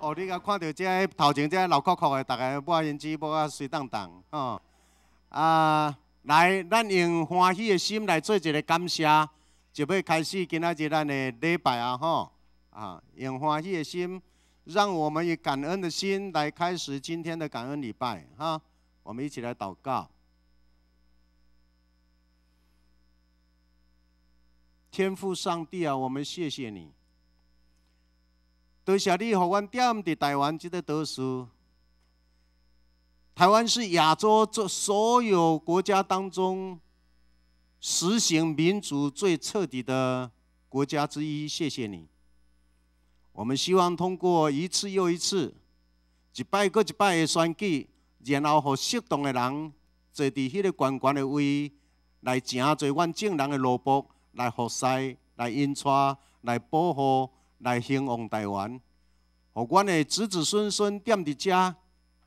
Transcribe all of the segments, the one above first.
哦，你敢看著這个頭前這个老扣扣的，逐个抹胭脂抹啊媠當當，吼。啊，來，咱用歡喜的心來做一個感謝，就欲開始今仔日咱的禮拜啊，吼。啊，用歡喜的心，讓我們以感恩的心來開始今天的感恩禮拜，哈。我們一起來禱告。天父上帝啊，我們謝謝你，多謝你予阮踮佇台灣這个島嶼。台灣是亞洲這所有國家當中實行民主最徹底的國家之一。謝謝你。我們希望通過一次又一次，一擺閣一擺的選舉，然後予適當的人坐佇彼个懸懸的位，來成做阮眾人的奴僕，來服侍、來引帶、來保護、來興旺台灣，予阮的子子孫孫踮佇遮，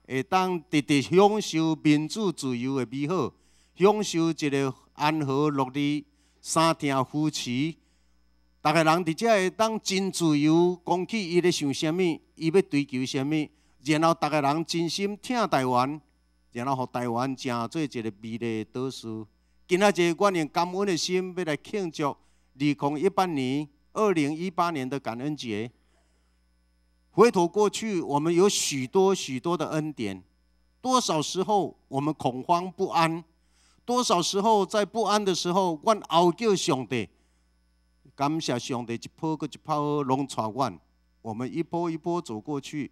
會當直直享受民主自由的美好，享受一个安和樂利、三疼扶持。逐个人佇遮會當真自由講起伊咧想啥物，伊欲追求啥物，然後逐个人真心疼台灣，然後予台灣成做一个美麗的島嶼。今仔日，阮用感恩的心欲來慶祝2018年2018年的感恩節。回頭過去，我們有許多許多的恩典。多少時候我們恐慌不安？多少時候在不安的時候，阮哀叫上帝，感謝上帝一波閣一波攏帶阮。我們一波一波走過去，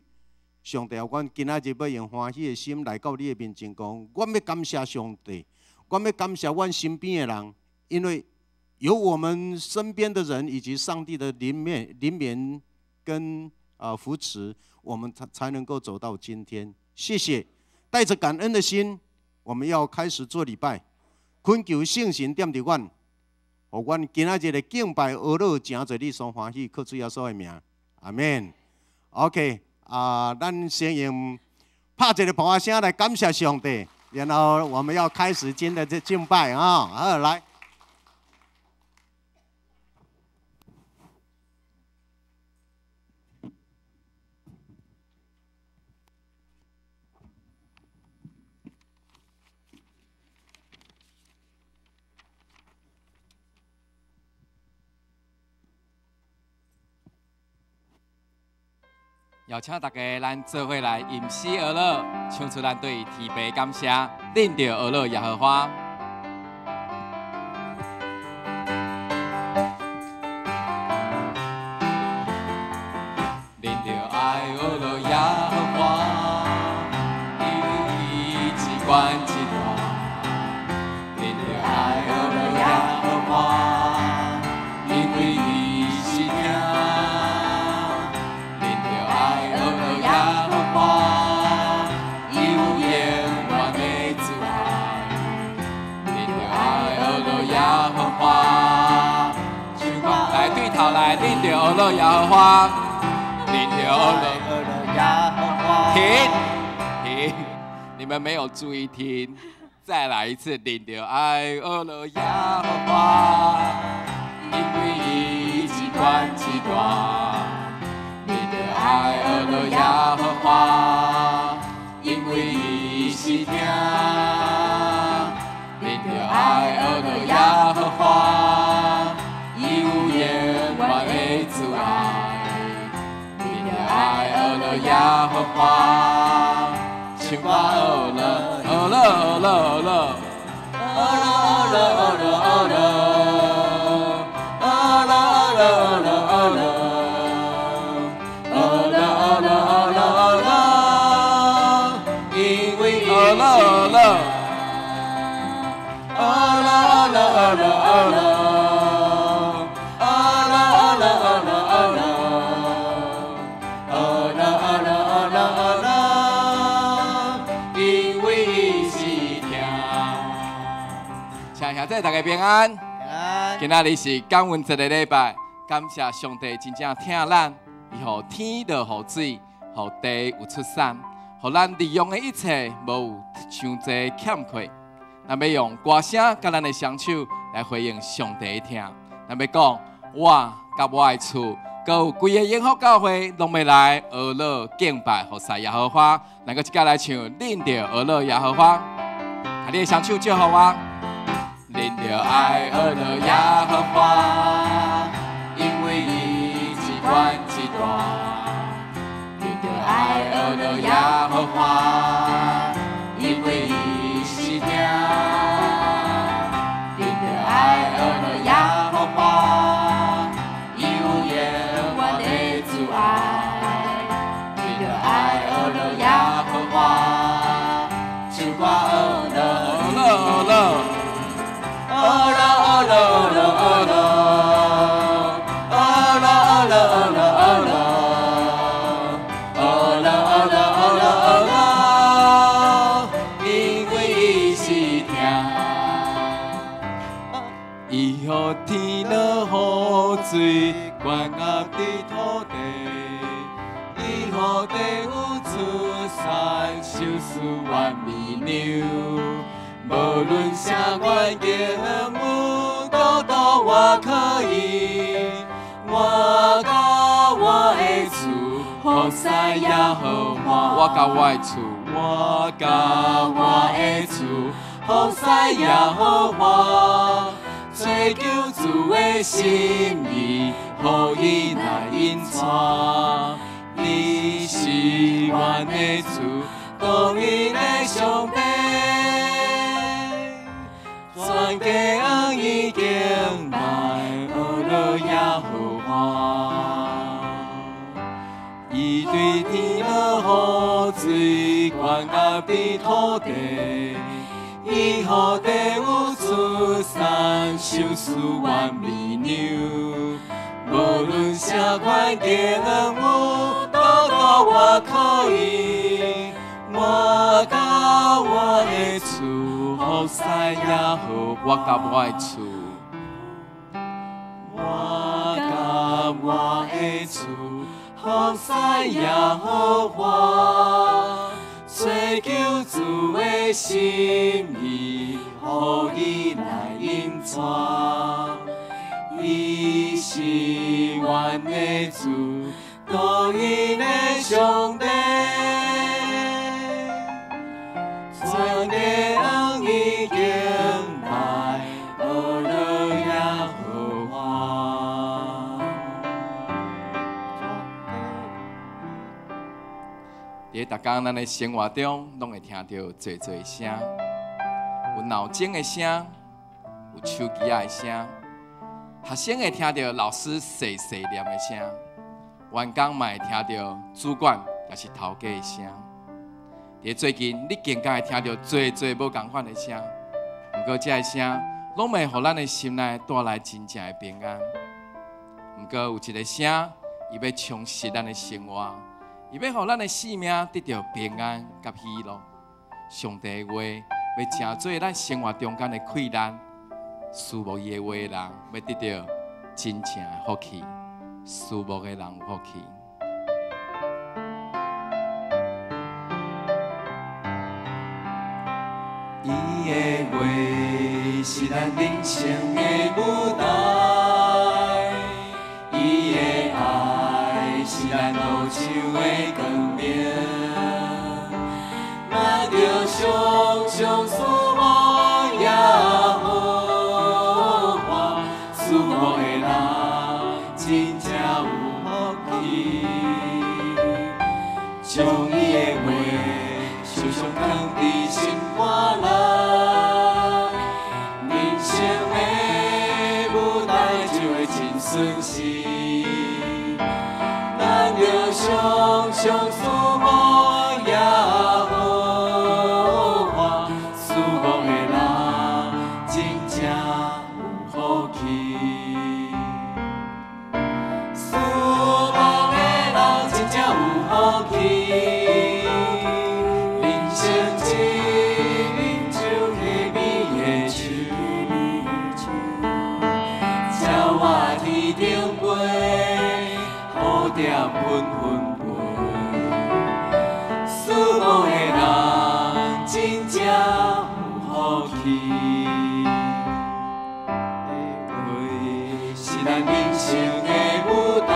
上帝啊，阮今仔日欲用歡喜的心來到你的面前，講，阮欲感謝上帝，阮欲感謝阮身邊的人，因為有我們身邊的人以及上帝的憐憫、憐憫跟扶持，我們才能夠走到今天。謝謝，帶着感恩的心，我們要開始做禮拜，懇求聖神踮佇阮，予阮今仔日的敬拜阿樂成做你所歡喜，靠主耶穌的名，阿們。OK，啊，咱先用拍一个噗仔聲來感謝上帝，然後我們要開始今天的敬拜啊，好來。邀請大家，咱做伙來吟詩歌樂，唱出咱對天父感謝，認著呵咾耶和華。認著愛呵咾耶和華，因為伊至懸至大。認著愛呵咾耶和華，因為伊是疼。認著愛呵咾耶和華，伊有永遠的慈愛。認著愛呵咾耶和華，唱歌來對頭來，認著呵咾耶和華，認著呵咾耶和華。停停，你們沒有注意聽，再來一次，認著愛呵咾耶和華，因為伊至懸至大。認著愛呵咾耶和華，因為伊是疼。認著愛呵咾耶和華，伊有永遠的慈愛。認著愛呵咾耶和華，唱歌呵咾呵咾呵咾呵咾呵咾呵咾呵咾呵咾呵咾呵咾呵咾呵咾呵咾呵咾，因為伊呵咾呵咾呵咾呵咾呵咾呵咾呵咾呵咾呵咾呵咾呵咾呵咾呵咾呵咾，因為伊是疼。請兄弟大家平安。平安。今仔日是感恩節的禮拜，感謝上帝真正疼咱，伊予天落雨水，予地有出產，予咱利用的一切無有傷濟欠缺。咱欲用歌聲佮咱的雙手來回應上帝的疼。咱欲講，我佮我的厝，閣有規个永福教會攏欲來呵咾敬拜服侍耶和華。咱閣一擺來唱，恁著呵咾耶和華，共你的雙手祝福我。恁著愛呵咾耶和華，因為伊至懸至大。恁著愛呵咾耶和華，因為伊是疼。恁著愛呵咾耶和華，伊有永遠的慈愛。恁著愛呵咾耶和華，唱歌呵咾呵咾呵咾呵咾呵咾呵咾呵咾呵咾呵咾呵咾呵咾呵咾呵咾，因為伊是疼。伊予天落雨水，灌壓佇土地，伊予地有出產，收束完美糧。無論啥款境遇，都都我可以。我佮我的厝，服侍耶和華。我佮我的厝，我佮我的厝，服侍耶和華。追求主的心意，予伊來引帶。你是阮的主，獨一的上帝。全家人已經來呵咾耶和華。伊對天落雨水，灌壓佇土地，伊予地有出產，收束完美糧。無論啥款境遇，都都我可以。我佮我的厝，服侍耶和華。我佮我的厝，我佮我的厝，服侍耶和華。追求主的心意，予伊來引帶。伊是阮的主，獨一的上帝。全家人已經來呵咾耶和華。佇逐工咱的生活中，攏會聽著濟濟聲，有鬧鐘的聲，有手機仔的聲，學生會聽著老師細細念的聲，員工嘛會聽著主管抑是頭家的聲。佇最近，你更加會聽著濟濟無仝款的聲，毋過這个聲攏袂予咱的心內帶來真正的平安。毋過有一个聲，伊欲充實咱的生活，伊欲予咱的生命得著平安佮喜樂。上帝的話欲成做咱生活中間的氣力，思慕伊的話的人，欲得著真正的福氣。思慕的人有福氣。伊的話是咱人生的舞台，伊的愛是咱路上的光明。咱著常常思慕耶和華，思慕的人真正有福氣。將伊的話常常囥佇心肝內，人生的舞台就會真順遂。咱著常常思慕耶和華，思慕的人真正有福氣。思慕的人真正有福氣。人生親像溪美的樹，鳥仔天頂飛，蝴蝶紛紛飛。思慕的人真正有福氣。話是咱人生的舞台，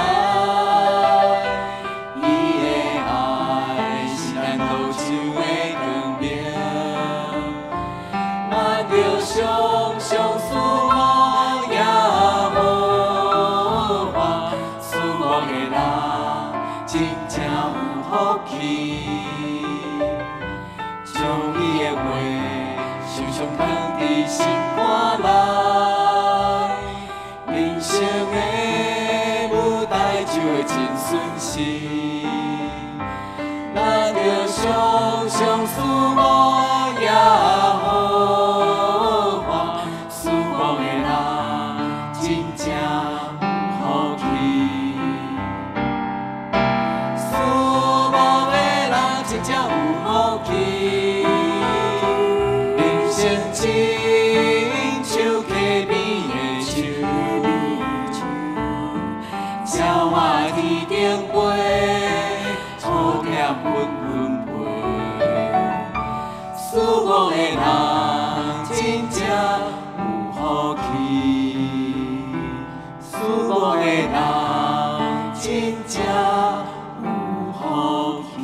真正有福氣，將伊的話常常囥佇心肝內，人生的舞台就會真順遂。咱著常常思慕耶和華，思慕的人真正有福氣。思慕的人真正有福氣，人生親像溪邊的樹，鳥仔天頂飛，蝴蝶紛紛飛。思慕的人真正有福氣，思慕的人真正有福氣。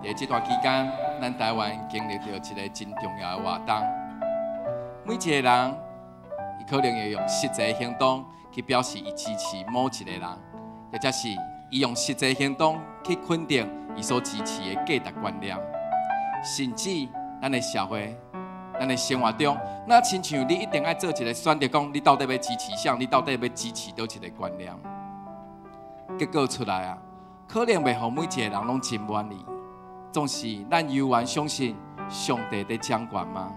佇這段期間，咱台灣經歷著一个真重要的活動。每一个人，伊可能會用實際行動去表示伊支持某一个人，或者是伊用實際行動去肯定伊所支持的價值觀念。甚至咱的社會、咱的生活中，若親像你一定愛做一个選擇，講你到底欲支持啥？你到底欲支持佗一个觀念？結果出來啊，可能袂予每一个人攏真滿意。總是咱猶原相信上帝佇掌權嗎？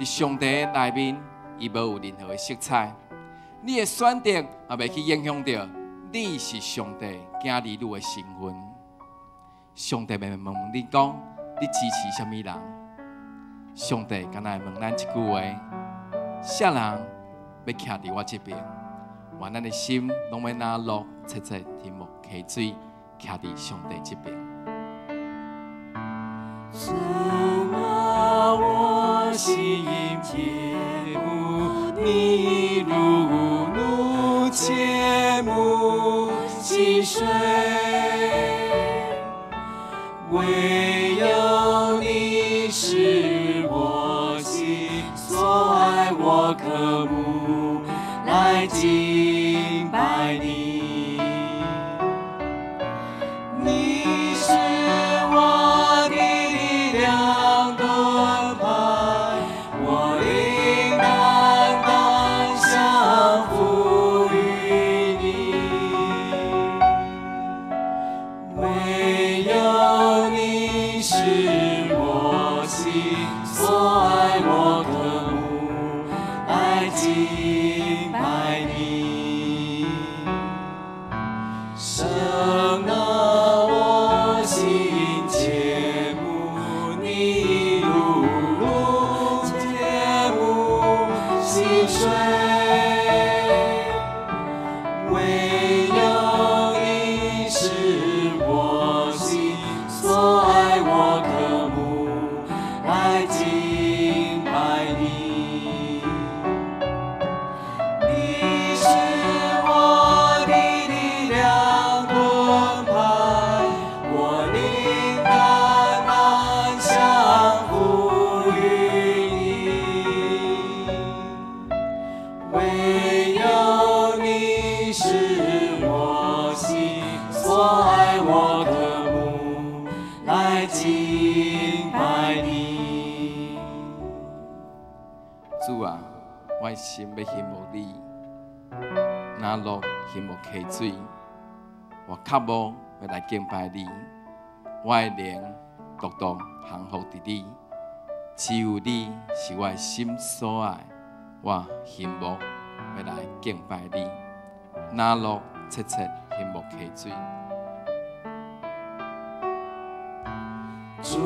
佇上帝內面，伊無有任何的色彩。你的選擇也袂去影響著你是上帝囝兒女的身份。上帝袂問問你講，你支持啥物人？上帝敢若會問咱一句話：啥人欲徛佇我這邊？願咱的心攏欲若鹿切切欣慕溪水，徛佇上帝這邊。神啊，我心切慕你，如鹿切慕溪水，唯有你是我心所愛，我渴慕來敬拜你。你是我的力量盾牌，我靈單單降服於你。唯有你是我心所愛，我渴慕來敬拜你。神啊，我心切慕你，如鹿切慕溪水，唯有你是我心所愛，我渴慕來敬拜你。你是我的力量盾牌，我靈單單降服於你。唯有你是我心所愛，我渴慕來敬拜你。主啊，我的心欲欣慕你，若鹿欣慕溪水，我渴慕欲來敬拜你，我的靈獨獨降服佇你，只有你是我的心所愛，我欣慕欲來敬拜你，若鹿切切欣慕溪水。主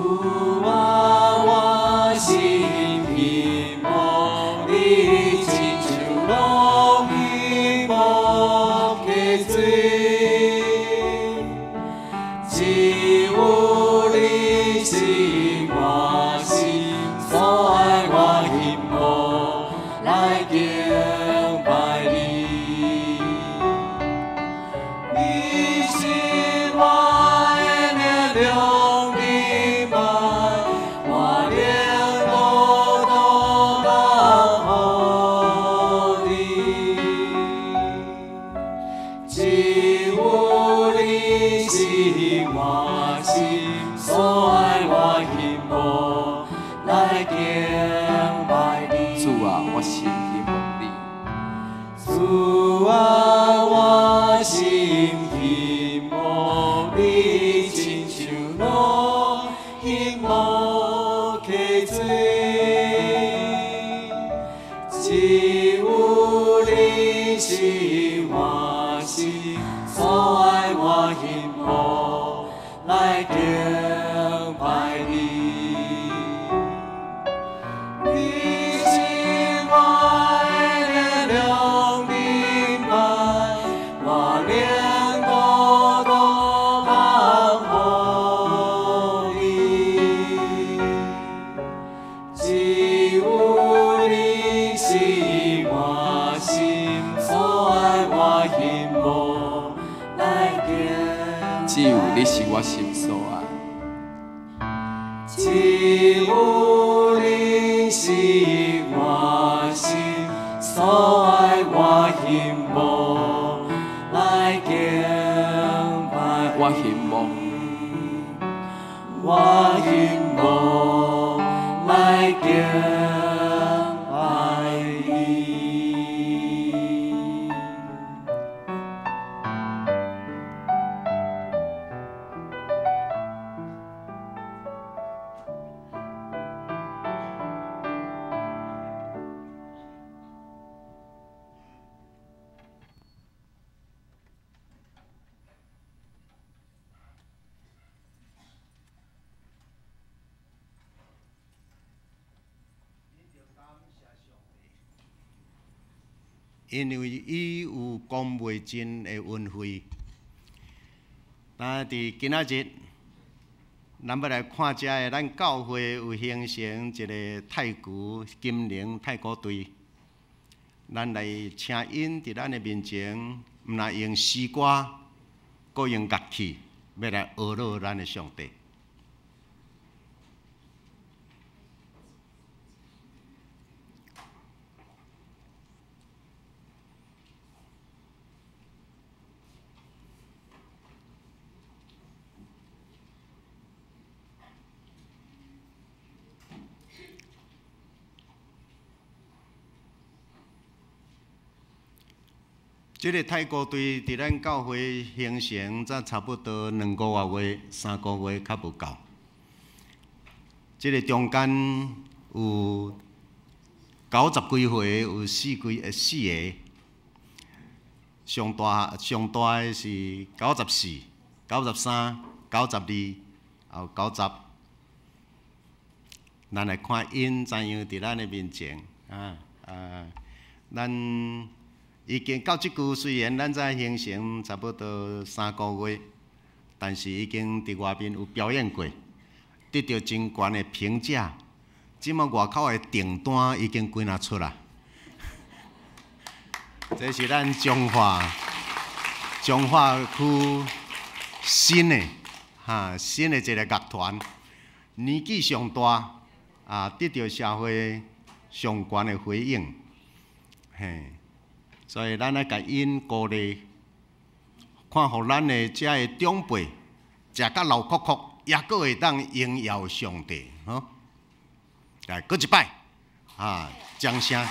啊，我心欣慕你，親像鹿欣慕溪水，只有你是我心所愛，我欣慕來敬拜你。你是我的力量盾牌，我靈獨主啊，我心希望你，亲像露希望溪水，只有你是我心所爱，我希望来敬拜你。你是我的力量盾牌，我灵孤独盼望你。只有你是我心所爱，我希望来敬。只有你是我心所爱。只有你是我心所爱，我希望来敬拜。我希望，我希望来敬拜你。因為伊有講袂盡的恩惠。那佇今仔日，咱欲來看遮的，咱教會有形成一个太鼓金陵太鼓隊，咱來請𪜶佇咱的面前，毋但用詩歌，閣用樂器，欲來呵咾咱的上帝。這个太鼓隊佇咱教會形成，才差不多2個外月、3個月較無夠。這个中間有90幾歲，有四個，上大的是94、93、92，還有90。咱來看𪜶怎樣佇咱的面前咱。已經到這久，雖然咱才形成差不多3個月，但是已經佇外面有表演過，得著真懸的評價。這馬外口的訂單已經幾若出啦。這是咱彰化區新的一个樂團，年紀上大，得著社會上懸的回應，嘿。所以咱愛共𪜶鼓勵，看予咱的遮个長輩食甲老殼殼，抑閣會當榮耀上帝，吼！來，閣一擺，掌聲。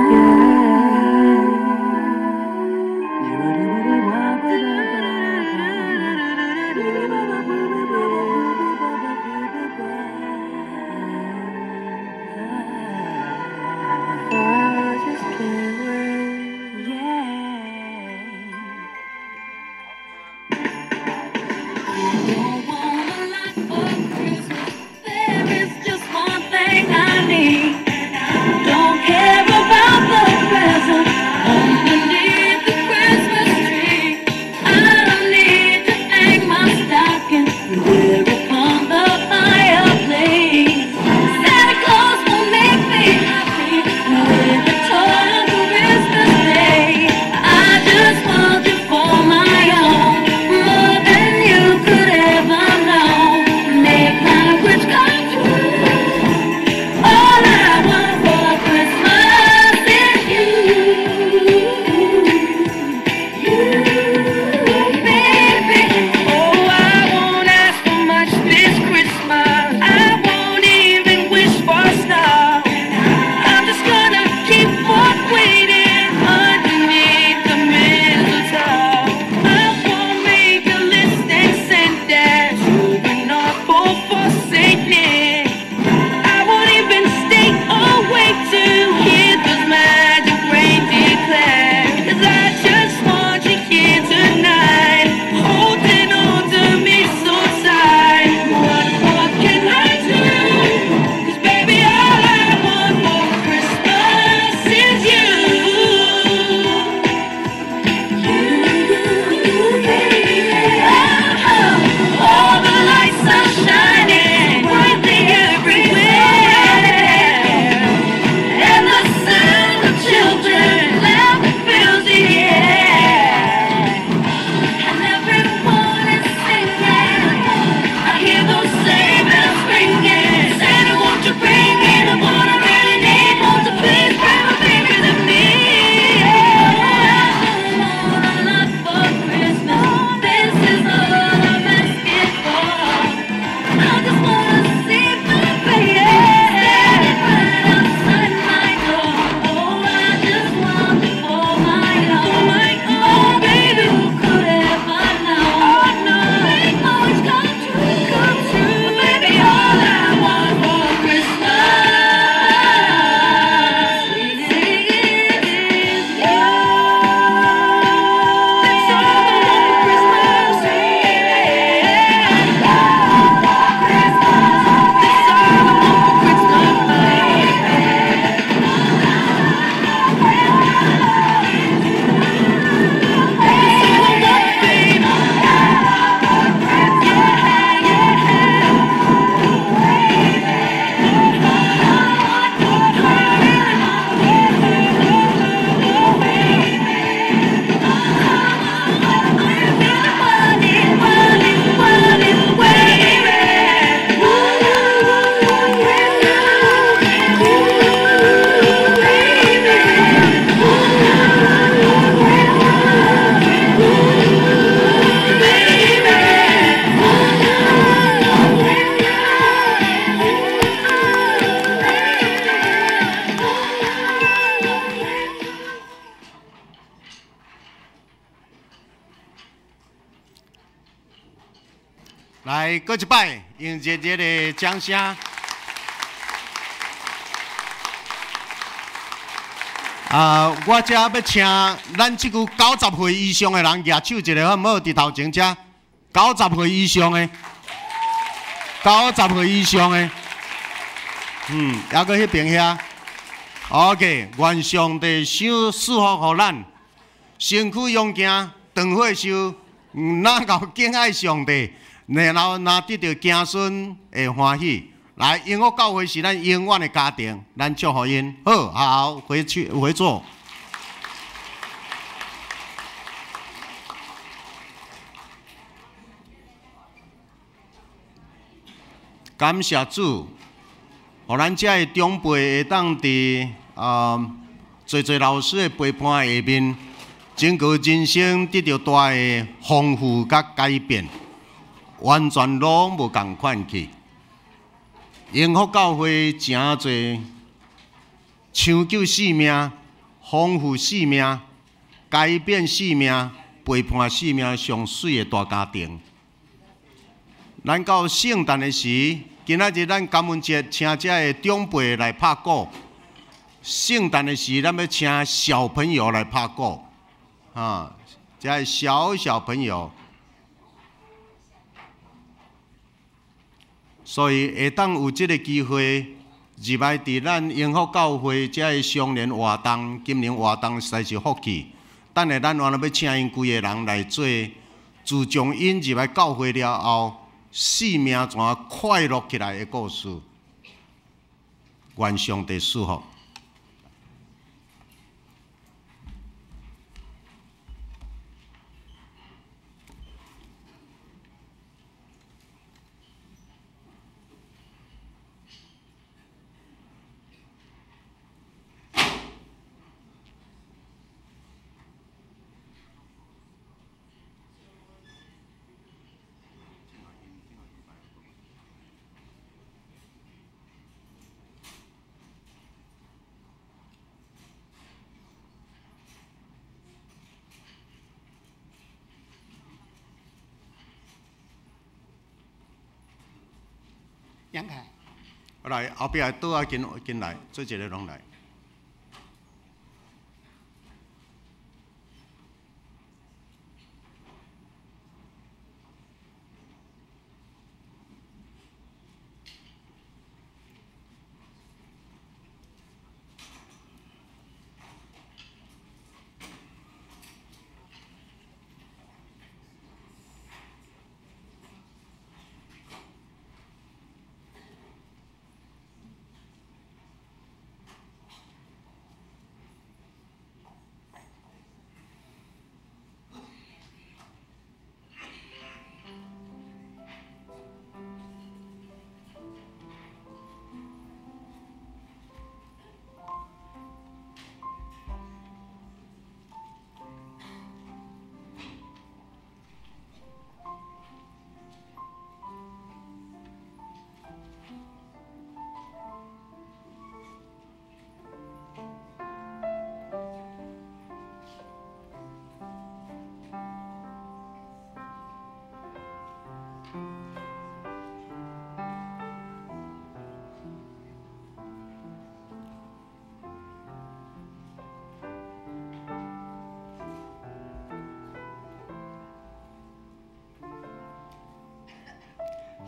Yeah. for Saint Nick. I won't even stay awake to hear those magic reindeer declare. 'Cause I just want you here tonight, holding on to me so tight. What more can I do? 'Cause baby, all I want for Christmas is you. You, you, baby. Oh, all the lights are shining brightly everywhere. And the sound of children laughing fills the air. And everyone is singing. I hear those sleigh bells ringing. Santa, won't you bring me the one I really need? Won't you please bring my baby to me? Oh, I don't want a lot for Christmas. This is all I'm asking for. I just wanna see my baby standing right outside my door. Oh, I just want you for my own. My own baby, who could ever know? Oh no, make my wish come true, come true. Baby, all I want for Christmas is you. That's all I want for Christmas. That's all I want for Christmas, baby. That's all I want, baby. Yeah. 來，閣一擺，用熱熱的掌聲。啊，我遮欲請咱這區90歲以上的人舉手一下，好毋好？佇頭前遮，九十歲以上的，九十歲以上的，猶閣彼邊遐。OK，願上帝賞賜福予咱，身軀勇健，長歲壽，若夠敬愛上帝，然後若得著子孫會歡喜。來，榮福教會是咱永遠的家庭，咱祝福𪜶。好，好，回去回座。感謝主，予咱遮的長輩會當佇濟濟老師的陪伴下面，整個人生得著大的豐富佮改變，完全攏無仝款去。榮福教會誠濟搶救性命、豐富性命、改變性命、陪伴性命上媠的大家庭。咱到聖誕的時，今仔日咱感恩節請遮的長輩來拍鼓。聖誕的時，咱欲請小朋友來拍鼓，啊，遮的小小朋友。所以會當有這個機會入來佇咱榮福教會遮的相連活動，今年活動實在是福氣。等下咱原來欲請𪜶規个人來做，自從𪜶入來教會了後，生命怎快樂起來的故事。願上帝賜福。杨凯。來，後壁的桌仔緊緊來，做一个攏來。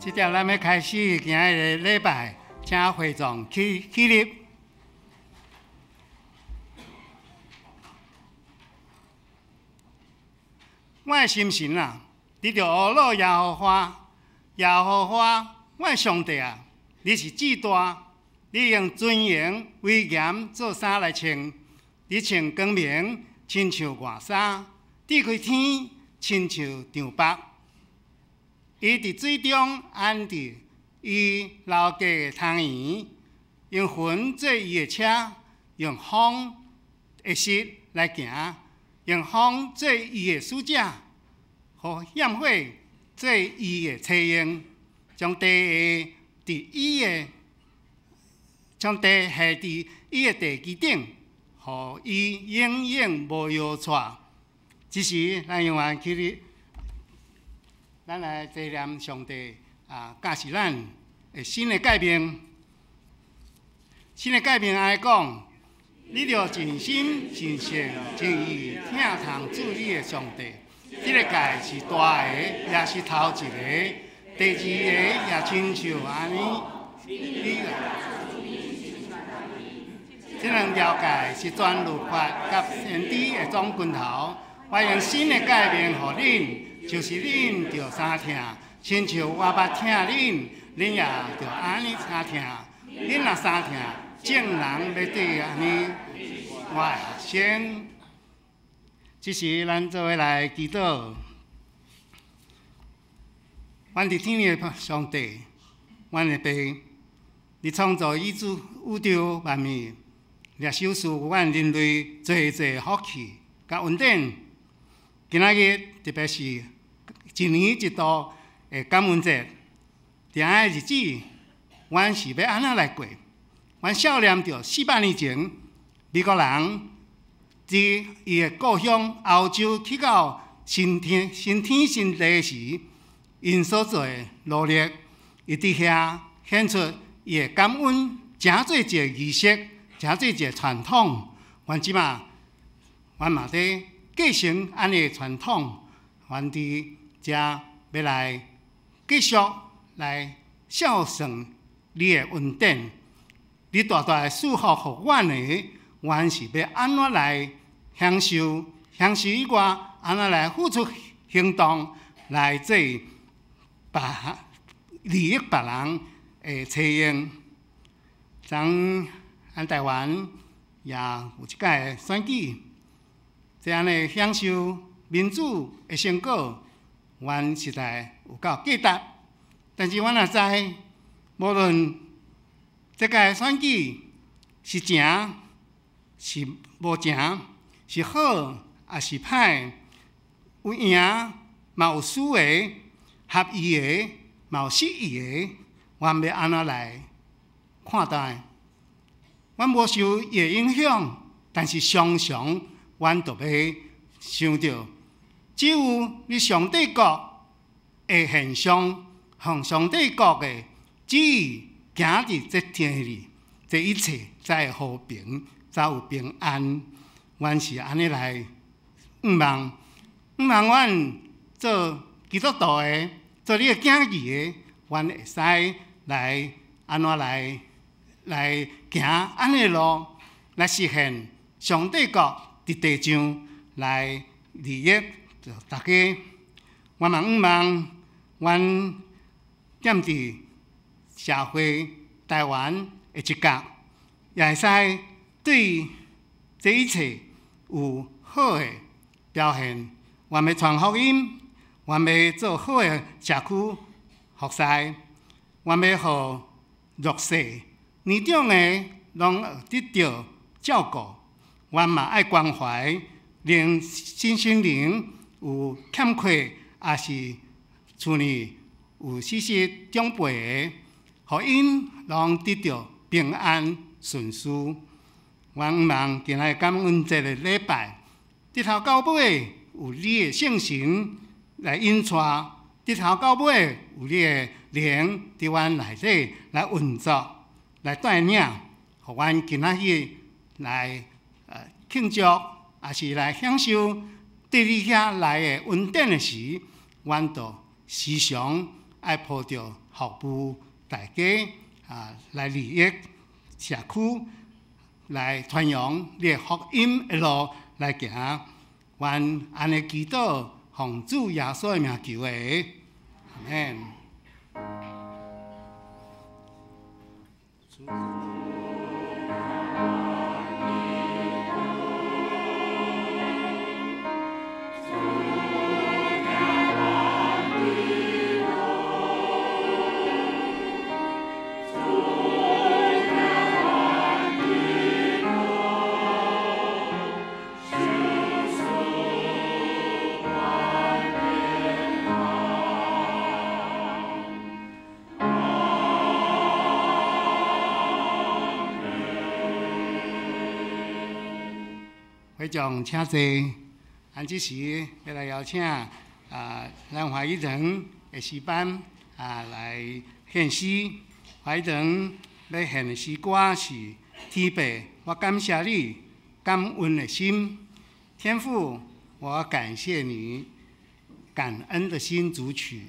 這條咱欲開始今仔日禮拜，請會眾起起立。我的心神啊，你著呵咾耶和華，耶和華，我的上帝啊，你是至大，你用尊榮威嚴做衫來穿，你穿光明，親像外衫；展開天，親像帳幕。伊佇水中安置伊樓閣的窗沿，用雲做伊的車，用風的勢來行，用風做伊的使者，予焰火做伊的車用，將地下佇伊的，將地下佇伊的地基頂，予伊永遠無搖掣。這時，咱永遠起立。咱來紀念上帝啊，教示咱的新的誡命。新的誡命按呢講，你著盡心、盡性、盡意疼痛主你的上帝。這个誡是大个，也是頭一个。第二个也親像按呢。這兩條誡是全律法佮先知的總歸頭。我用新的誡命予恁。就是恁著相疼，親像我捌疼恁，恁也著按呢相疼。恁若相疼，眾人欲對按呢我的學生。這時，咱做伙來祈禱。阮佇天的上帝，阮的爸，你創造宇宙宇宙萬物，掠賞賜阮人類濟濟福氣佮恩典。今仔日特別是一年一度的感恩節，佇按呢日子，阮是欲按怎來過？阮想念著400年前，美國人佇伊的故鄉歐洲去到新天新天新地時，𪜶所做的努力，伊佇遐顯出伊的感恩，成做一个儀式，成做一个傳統。阮這馬，阮嘛佇繼承按呢傳統，阮佇遮欲來繼續來孝順你的恩典，你大大的賜福予阮的，阮是欲按怎來享受？享受以外，按怎來付出行動來做別利益別人的車用？昨咱台灣也有一屆選舉。這按呢享受民主的成果，阮實在有夠價值。但是阮也知，無論這屆選舉是成是無成，是好抑是歹，有贏嘛有輸的，合意的嘛有失意的，阮欲按怎來看待？阮無受伊的影響，但是常常阮就欲想著，只有你上帝國的現象，和上帝國的旨意行佇這天裡，這一切才會和平，才有平安。阮是按呢來向望，向望阮做基督徒的，做你的囝兒的，阮會使來按怎來來行按呢路，來實現上帝國佇地上來利益大家。我嘛向望，阮踮佇社會台灣的一角，也會使對這一切有好的表現。阮欲傳福音，阮欲做好的社區服侍，阮欲予弱勢年長的攏得著照顧。阮嘛愛關懷連身心靈有欠缺，抑是厝裡有死失長輩的，予𪜶攏得著平安順遂。阮向望今仔感恩節的禮拜，自頭到尾有你的聖神來引帶，自頭到尾有你的靈佇阮內底來運作、來帶領，予阮今仔日來慶祝，抑是來享受對你遐來的恩典的時，阮就時常愛抱著服務大家啊，來利益社區，來傳揚你的福音的路來行。阮按呢祈禱，奉主耶穌的名求的，阿們。會長請坐。按這時欲來邀請啊，咱華語堂的詩班啊來獻詩。華語堂欲獻的詩歌是《天父，我感謝你，感恩的心》。天父，我感謝你，感恩的心組曲。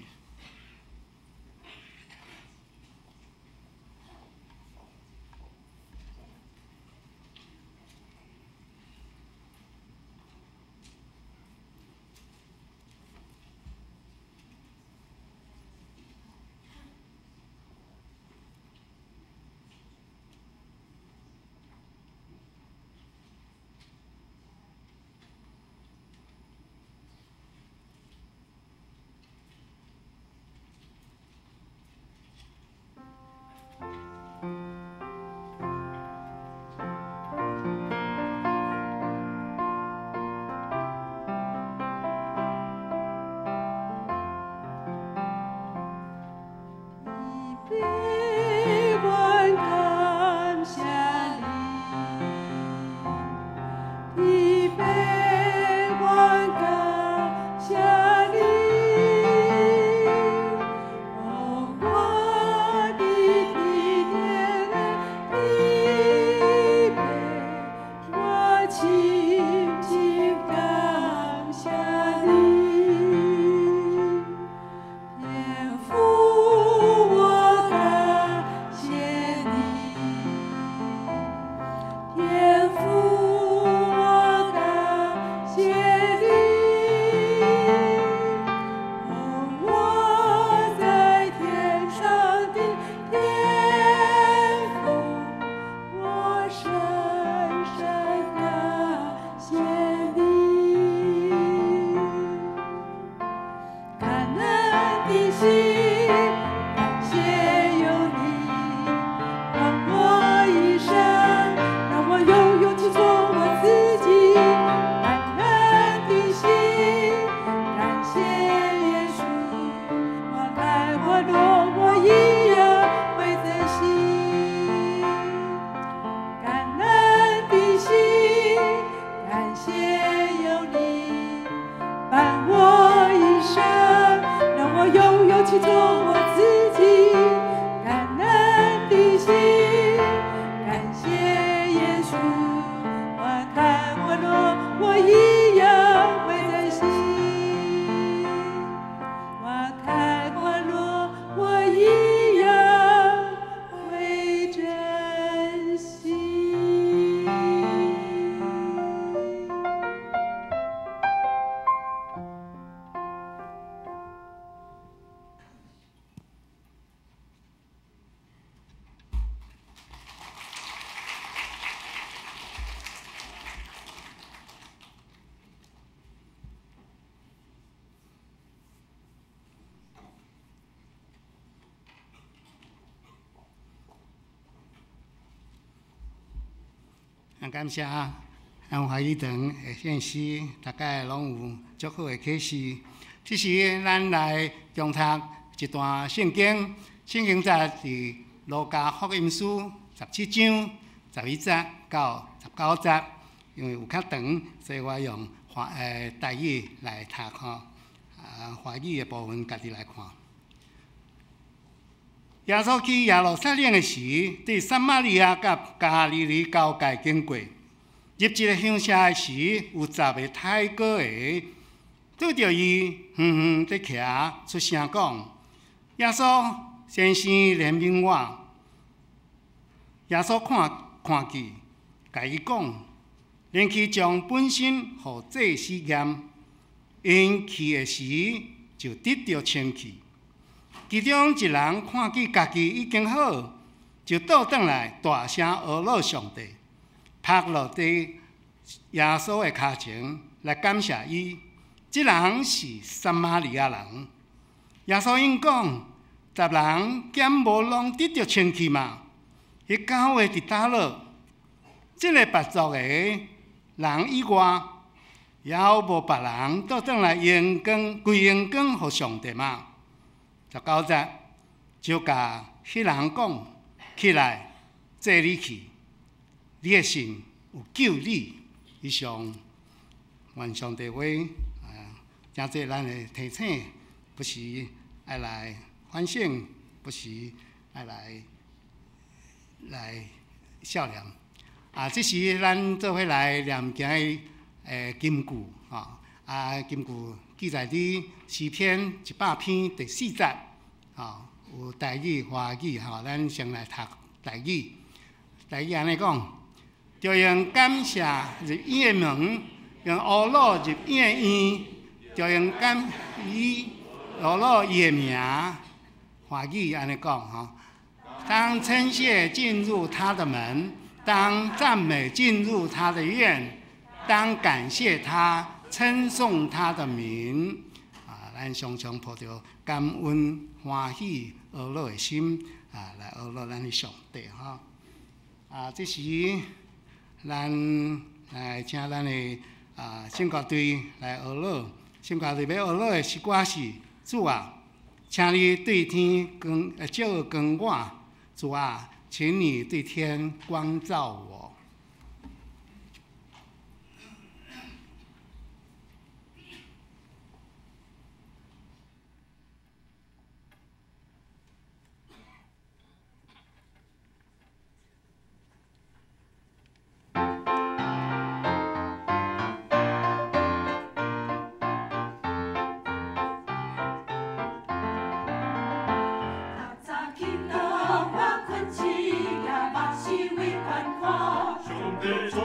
感謝咱華語堂的獻詩，大概攏有足好的啟示。這時，咱來共讀一段聖經，聖經節佇路加福音書17章11節到19節。因為有較長，所以我用華台語來讀吼，啊，華語的部分家己來看。耶穌去耶路撒冷的時，佇撒瑪利亞佮加利利交界經過，入一个鄉社的時，有十个抬痀的，拄著伊遠遠佇徛，出聲講：耶穌先生憐憫我！耶穌看看見，共伊講：恁去將本身予祭司驗。𪜶去的時，就得著清氣。其中一人看見家己已經好，就倒轉來大聲阿樂上帝，撲落佇耶穌的跤前來感謝伊。這人是撒瑪利亞人。耶穌應講：十人敢無攏得著清氣嗎？彼九个佇佗落？這个別族的人以外，猶無別人倒轉來榮光歸榮光予上帝嗎？19節就共彼人講：起來，坐你去，你的信有救你。以上，願上帝話啊，誠濟咱的提醒，不時愛來反省，不時愛來來默念。啊，這時咱做伙來念今日的金句，吼啊，金句記載佇詩篇100篇第4節，吼，有台語、華語，吼，咱先來讀台語。台語按呢講：著用感謝入伊的門，用阿樂入伊的院，著用感伊阿樂伊的名。華語按呢講，吼，當稱謝進入他的門，當讚美進入他的院，當感謝他，稱頌他的名。啊，咱常常抱著感恩、歡喜、阿樂的心啊，來阿樂咱的上帝吼。啊，這時咱來請咱的啊聖歌隊來阿樂。聖歌隊欲阿樂的詩歌是：主啊，請你對天光照光我。主啊，請你對天光照我。主，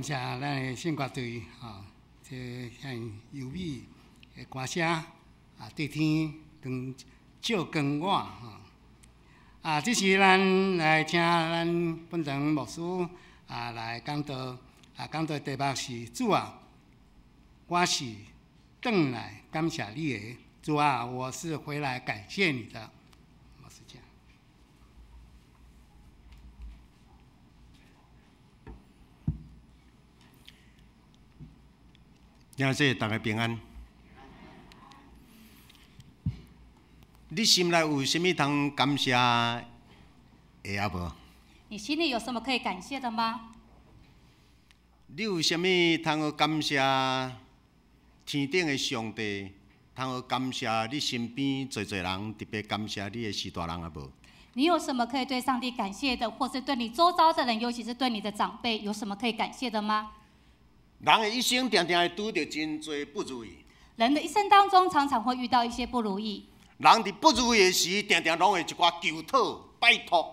感謝咱的聖歌隊吼，這遐優美的歌聲啊，對天光照光我吼。啊，這時咱來請咱本堂牧師啊來講道，啊講道題目是主啊，我是轉來感謝你的，主啊，我是回來感謝你的。牧師請。兄弟，大家平安。你心內有啥物通感謝的啊無？你心裡有什麼可以感謝的嗎？你有啥物通好感謝天頂的上帝？通好感謝你身邊濟濟人，特別感謝你的序大人啊無？你有什麼可以對上帝感謝的，或是對你周遭的人，尤其是對你的長輩，有什麼可以感謝的嗎？人的一生定定會拄著真濟不如意。人的一生當中，常常會遇到一些不如意。人佇不如意的時，定定攏會一寡求討、拜託。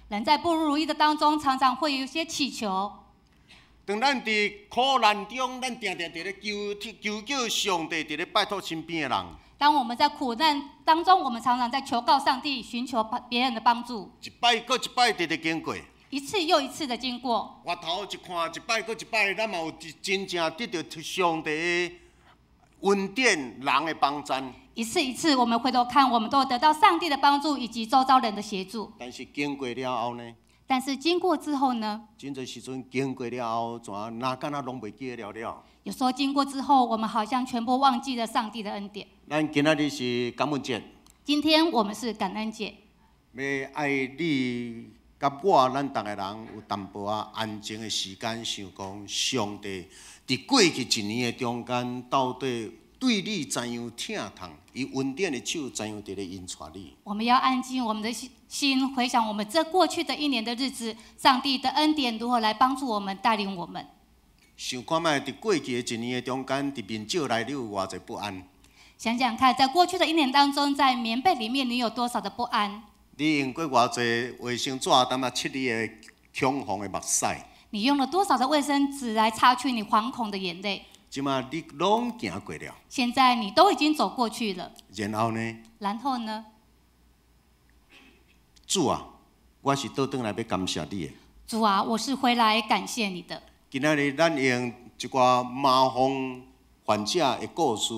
人在不如意的當中，常常會有一些祈求。當咱佇苦難中，咱定定佇咧求求叫上帝，佇咧拜託身邊的人。當我們在苦難當中，我們常常在求告上帝，尋求別人的幫助。一擺閣一擺，佇咧經過。一次又一次的經過。回頭一看，一擺閣一擺，咱嘛有真正得著上帝的恩典，人的幫贊。一次一次，我們回頭看，我們都得到上帝的幫助以及周遭人的協助。但是經過了後呢？但是經過之後呢？真濟時陣經過了後，怎哪敢若攏袂記得了了？有時候經過之後，我們好像全部忘記了上帝的恩典。咱今仔日是感恩節。今天我們是感恩節。欲愛你佮我，咱逐个人有淡薄仔安靜的時間，想講上帝佇過去一年的中間，到底對你怎樣疼痛？伊恩典的手怎樣佇咧引帶你？我們要安靜我們的心，回想我們這過去的一年的日子，上帝的恩典如何來幫助我們、帶領我們？想看覓佇過去的一年的中間，佇眠枕內你有偌濟不安？想想看，在過去的一年當中，在棉被裡面你有多少的不安？你用過偌濟衛生紙淡仔拭你的恐慌的目屎？你用了多少的衛生紙來擦去你惶恐的眼淚？這馬你攏行過了。現在你都已經走過去了。然後呢？然後呢？主啊，我是倒轉來欲感謝你的。主啊，我是回來感謝你的。今仔日咱用一寡麻風患者的故事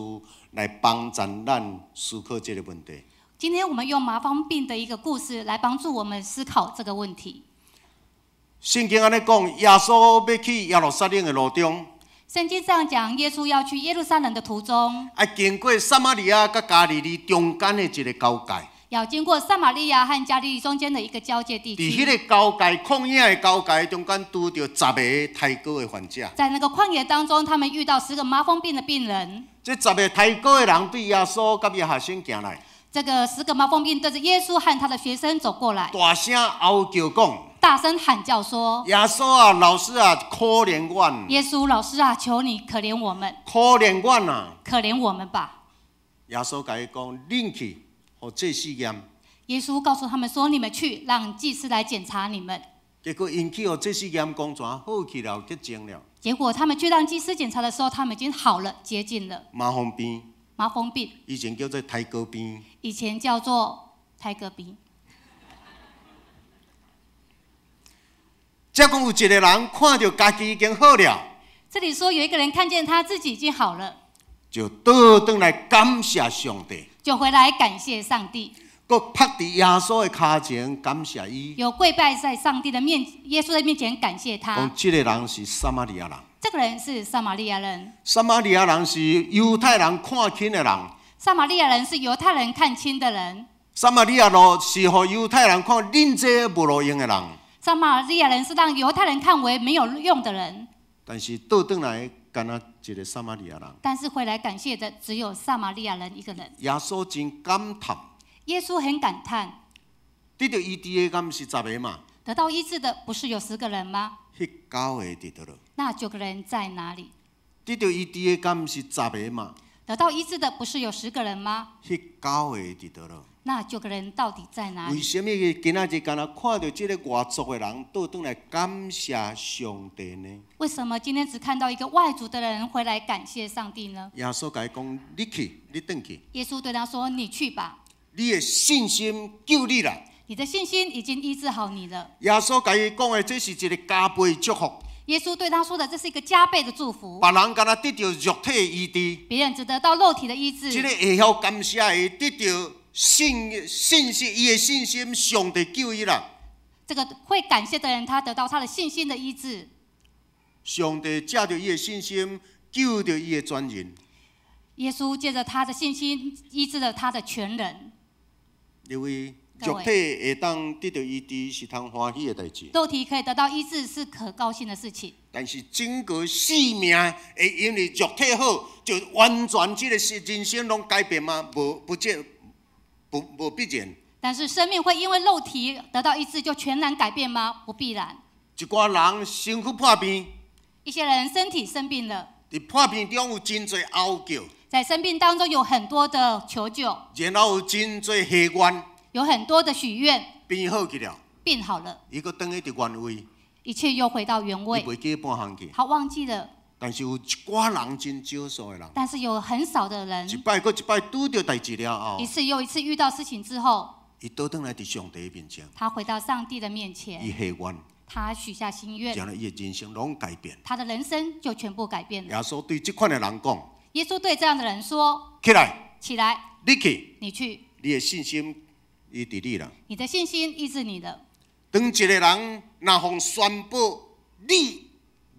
來幫助咱思考這個問題。今天我們用麻風病的一個故事來幫助我們思考這個問題。聖經按呢講，耶穌欲去耶路撒冷的路中。聖經這樣講，耶穌要去耶路撒冷的途中，愛經過撒瑪利亞佮加利利中間的一個交界。要經過撒瑪利亞和加利利中間的一個交界地區。佇彼個交界曠野的交界中間，拄著十个胎哥的患者。在那個曠野當中，他們遇到10個麻風病的病人。這十个胎哥的人對耶穌佮伊學生行來。這個10個麻風病對著耶穌和他的學生走過來，大聲嗷叫講，大聲喊叫說：耶穌啊，老師啊，可憐阮！耶穌老師啊，求你可憐我們！可憐阮啊！可憐我們吧！耶穌共伊講：恁去，予祭司驗。耶穌告訴他們說：你們去，讓祭司來檢查你們。結果𪜶去予祭司驗，講怎好去了，潔淨了。結果他們去讓祭司檢查的時候，他們已經好了，潔淨了。麻風病。麻風病，以前叫做胎哥病。以前叫做胎哥病。這講有一個人看著家己已經好了。這裡說有一個人看見他自己已經好了，就倒轉來感謝上帝。就回來感謝上帝。閣趴佇耶穌的跤前感謝伊。有跪拜在上帝的面，耶穌的面前感謝他。講這個人是撒瑪利亞人。這個人是撒瑪利亞人。撒瑪利亞人是猶太人看輕的人。撒瑪利亞人是猶太人看輕的人。撒瑪利亞人是予猶太人看恁這無路用的人。撒瑪利亞人是讓猶太人看為沒有用的人。但是倒轉來，干焦一個撒瑪利亞人。但是回來感謝的只有撒瑪利亞人一個人。耶穌真感嘆。耶穌很感嘆。得著醫治的敢毋是十个嘛？得到醫治的不是有10個人嗎？彼九个佇佗落？那9個人在哪裡？得著醫治的敢毋是十个嘛？得到醫治的不是有十個人嗎？彼九个佇佗落？那九個人到底在哪為裡？什麼今仔日敢若看著這个外族的人倒轉來感謝上帝呢？為什麼今天只看到一個外族的人回來感謝上帝呢？耶穌共伊講：你去，你轉去，耶穌對他說：“你去吧，你的信心救你啦。你的信心已經醫治好你了。”耶穌共伊講的，這是一个加倍祝福。耶穌對他說的，這是一個加倍的祝福。別人敢若得著肉體的醫治，別人只得到肉體的醫治，這个會曉感謝的得著信信心，伊的信心，上帝救伊啦。這個會感謝的人，他得到他的信心的醫治。上帝藉著伊的信心救著伊的全人。耶穌借着他的信心醫治了他的全人。因為各位肉體會當得著醫治是通歡喜的代誌，肉體可以得到醫治是可高興的事情，但是整個生命會因為肉體好，就完全這个是人生攏改變嗎？無不見，不無必然。但是生命會因為肉體得到醫治就全然改變嗎？不必然。一寡人身軀破病，一些人身體生病了，佇破病中有真濟哀叫，在生病當中有很多的求救，然後有真濟許願，有很多的許願，病好去了，病好了，伊閣轉去佇原位，一切又回到原伊位，袂記半項去。他忘記了。但是有一寡人真少數的人，但是有很少的人一擺閣一擺拄著代誌了後一，次又一次遇到事情之後，伊倒轉來佇上帝面前，他回到上帝的面前，伊許願，他許下心願，然後伊的人生攏改變。他的人生就全部改變了。耶穌對這款的人講：耶穌對這樣的人說起來，：“ 起來，你去，你去，你的信心醫治你啦。你的信心醫治你了。當一個人若予宣布你